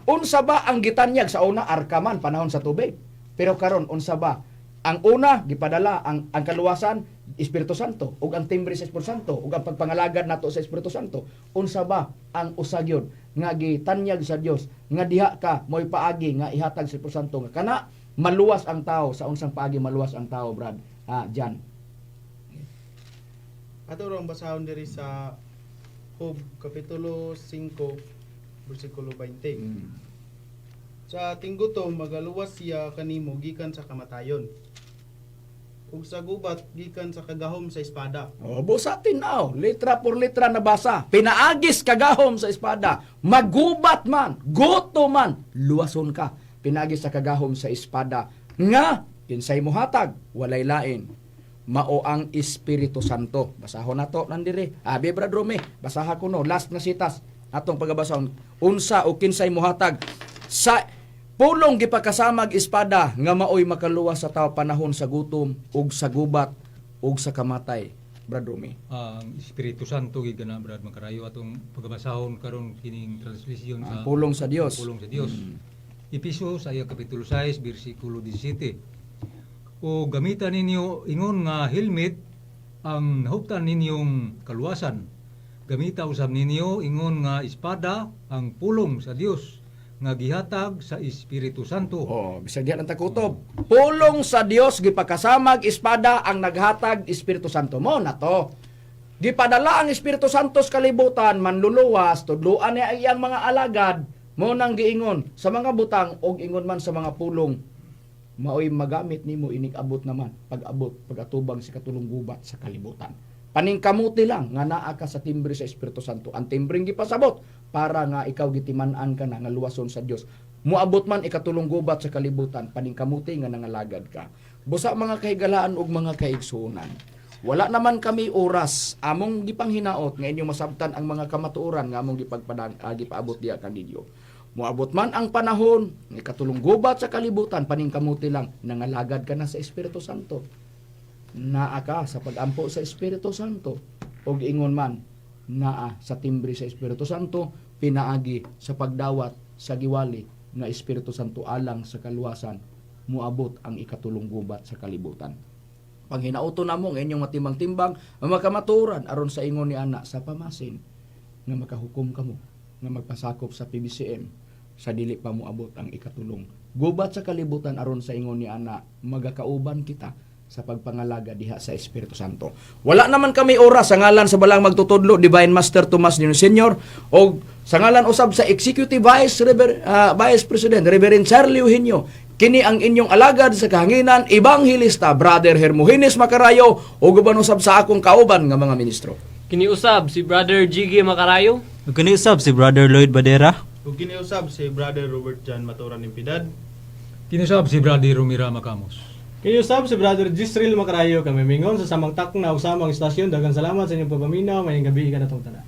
S2: unsa ba ang gitanyag sa una arka man panahon sa tubig? Pero karon unsa ba? Ang una gipadala ang kaluwasan Espiritu Santo ug ang timbre sa Espiritu Santo ug ang pagpangalagad nato sa Espiritu Santo. Unsa ba ang usa gyud nga gitanyag sa Dios nga diha ka mo'y paagi nga ihatag sa Espiritu Santo nga kana maluwas ang tao sa unsang paagi maluwas ang tao, Brad? Ah, Jan.
S5: Ato rong basahon diri sa Job kapitulo 5 bersikulo 20. Sa tinggutom magaluwas siya kanimo gikan sa kamatayon, ug sa gubat gikan sa kagahom sa espada.
S2: Oh, busa tinaw, letra por letra nabasa. Pinaagis kagahom sa espada, magubat man, guto man, luwason ka. Pinaagis sa kagahom sa espada nga kinsay mohatag, walay lain. Mao ang Espiritu Santo. Basahon nato nandiri. Abi Brad Rome, basaha ko no last na sitas atong pagabasahon. Unsa o kinsay mohatag sa pulong gipakasamag espada nga maoy makaluwas sa tao panahon sa gutom ug sa gubat ug sa kamatay, Brad Rome?
S6: Ang Espiritu Santo gid kana, Brad Makarayo, atong pagabasahon karon kining translation
S2: Ang
S6: sa
S2: pulong sa Dios.
S6: Pulong sa Dios. Episo sa iya kapitulo 6 bersikulo 17. O gamitan ninyo ingon nga helmet ang nahuptan ninyong kaluwasan. Gamita usab ninyo ingon nga espada ang pulong sa Dios nga gihatag sa Espiritu Santo.
S2: Oh, bisag diha lang takutob. Pulong sa Dios gipakasamag espada ang naghatag Espiritu Santo mo na to. Gipadala ang Espiritu Santo sa kalibutan manluluwas, tudluan niya ang iyang mga alagad mo nang giingon sa mga butang og ingon man sa mga pulong maoy magamit nimo inig abot naman pag-abot pag-atubang sa katulong gubat sa kalibutan. Paningkamuti lang nga naa ka sa timbre sa Espiritu Santo. Ang timbreng gipasabot para nga ikaw gitiman-an ka na nga luwason sa Dios. Moabot man ikatulong gubat sa kalibutan, paningkamuti nga nangalagad ka. Busa mga kahigalaan ug mga kaigsuonan. Wala naman kami oras among gipanghinaot nga inyong masabtan ang mga kamatuoran nga among gipagpadang gipaabot diha kaninyo. Moabot man ang panahon, nga ikatulong gubat sa kalibutan, paningkamuti lang nangalagad ka na sa Espiritu Santo. Naa ka sa pagampo sa Espiritu Santo ug ingon man naa sa timbre sa Espiritu Santo pinaagi sa pagdawat sa giwali nga Espiritu Santo alang sa kaluwasan moabot ang ikatulong gubat sa kalibutan. Panghinauto namo nga inyong matimbang-timbang ang makamaturan aron sa ingon ni ana sa pamasin nga makahukom kamo nga magpasakop sa PBCM sa dili pa moabot ang ikatulong gubat sa kalibutan aron sa ingon ni ana magakauban kita sa pagpangalaga diha sa Espiritu Santo. Wala naman kami oras sa ngalan sa balang magtutudlo Divine Master Tomas Nino Senior og sa ngalan usab sa Executive Vice President Reverend Charlie Eugenio. Kini ang inyong alagad sa kahanginan, Evangelista Brother Hermogenes Macarayo ug uban usab sa akong kauban nga mga ministro.
S3: Kiniusab si Brother Jiggy Makarayo.
S4: Ug kini usab si Brother Lloyd Badera.
S5: Ug kiniusab si Brother Robert John Maturan Impidad.
S6: Kinusab si Brother Romira Macamos.
S7: Kiniusab si Brother Gisrel Macarayo kami mingon sa samang takna ug samang istasyon. Daghang salamat sa inyong pagpaminaw. Maayong gabi kanatong tanan.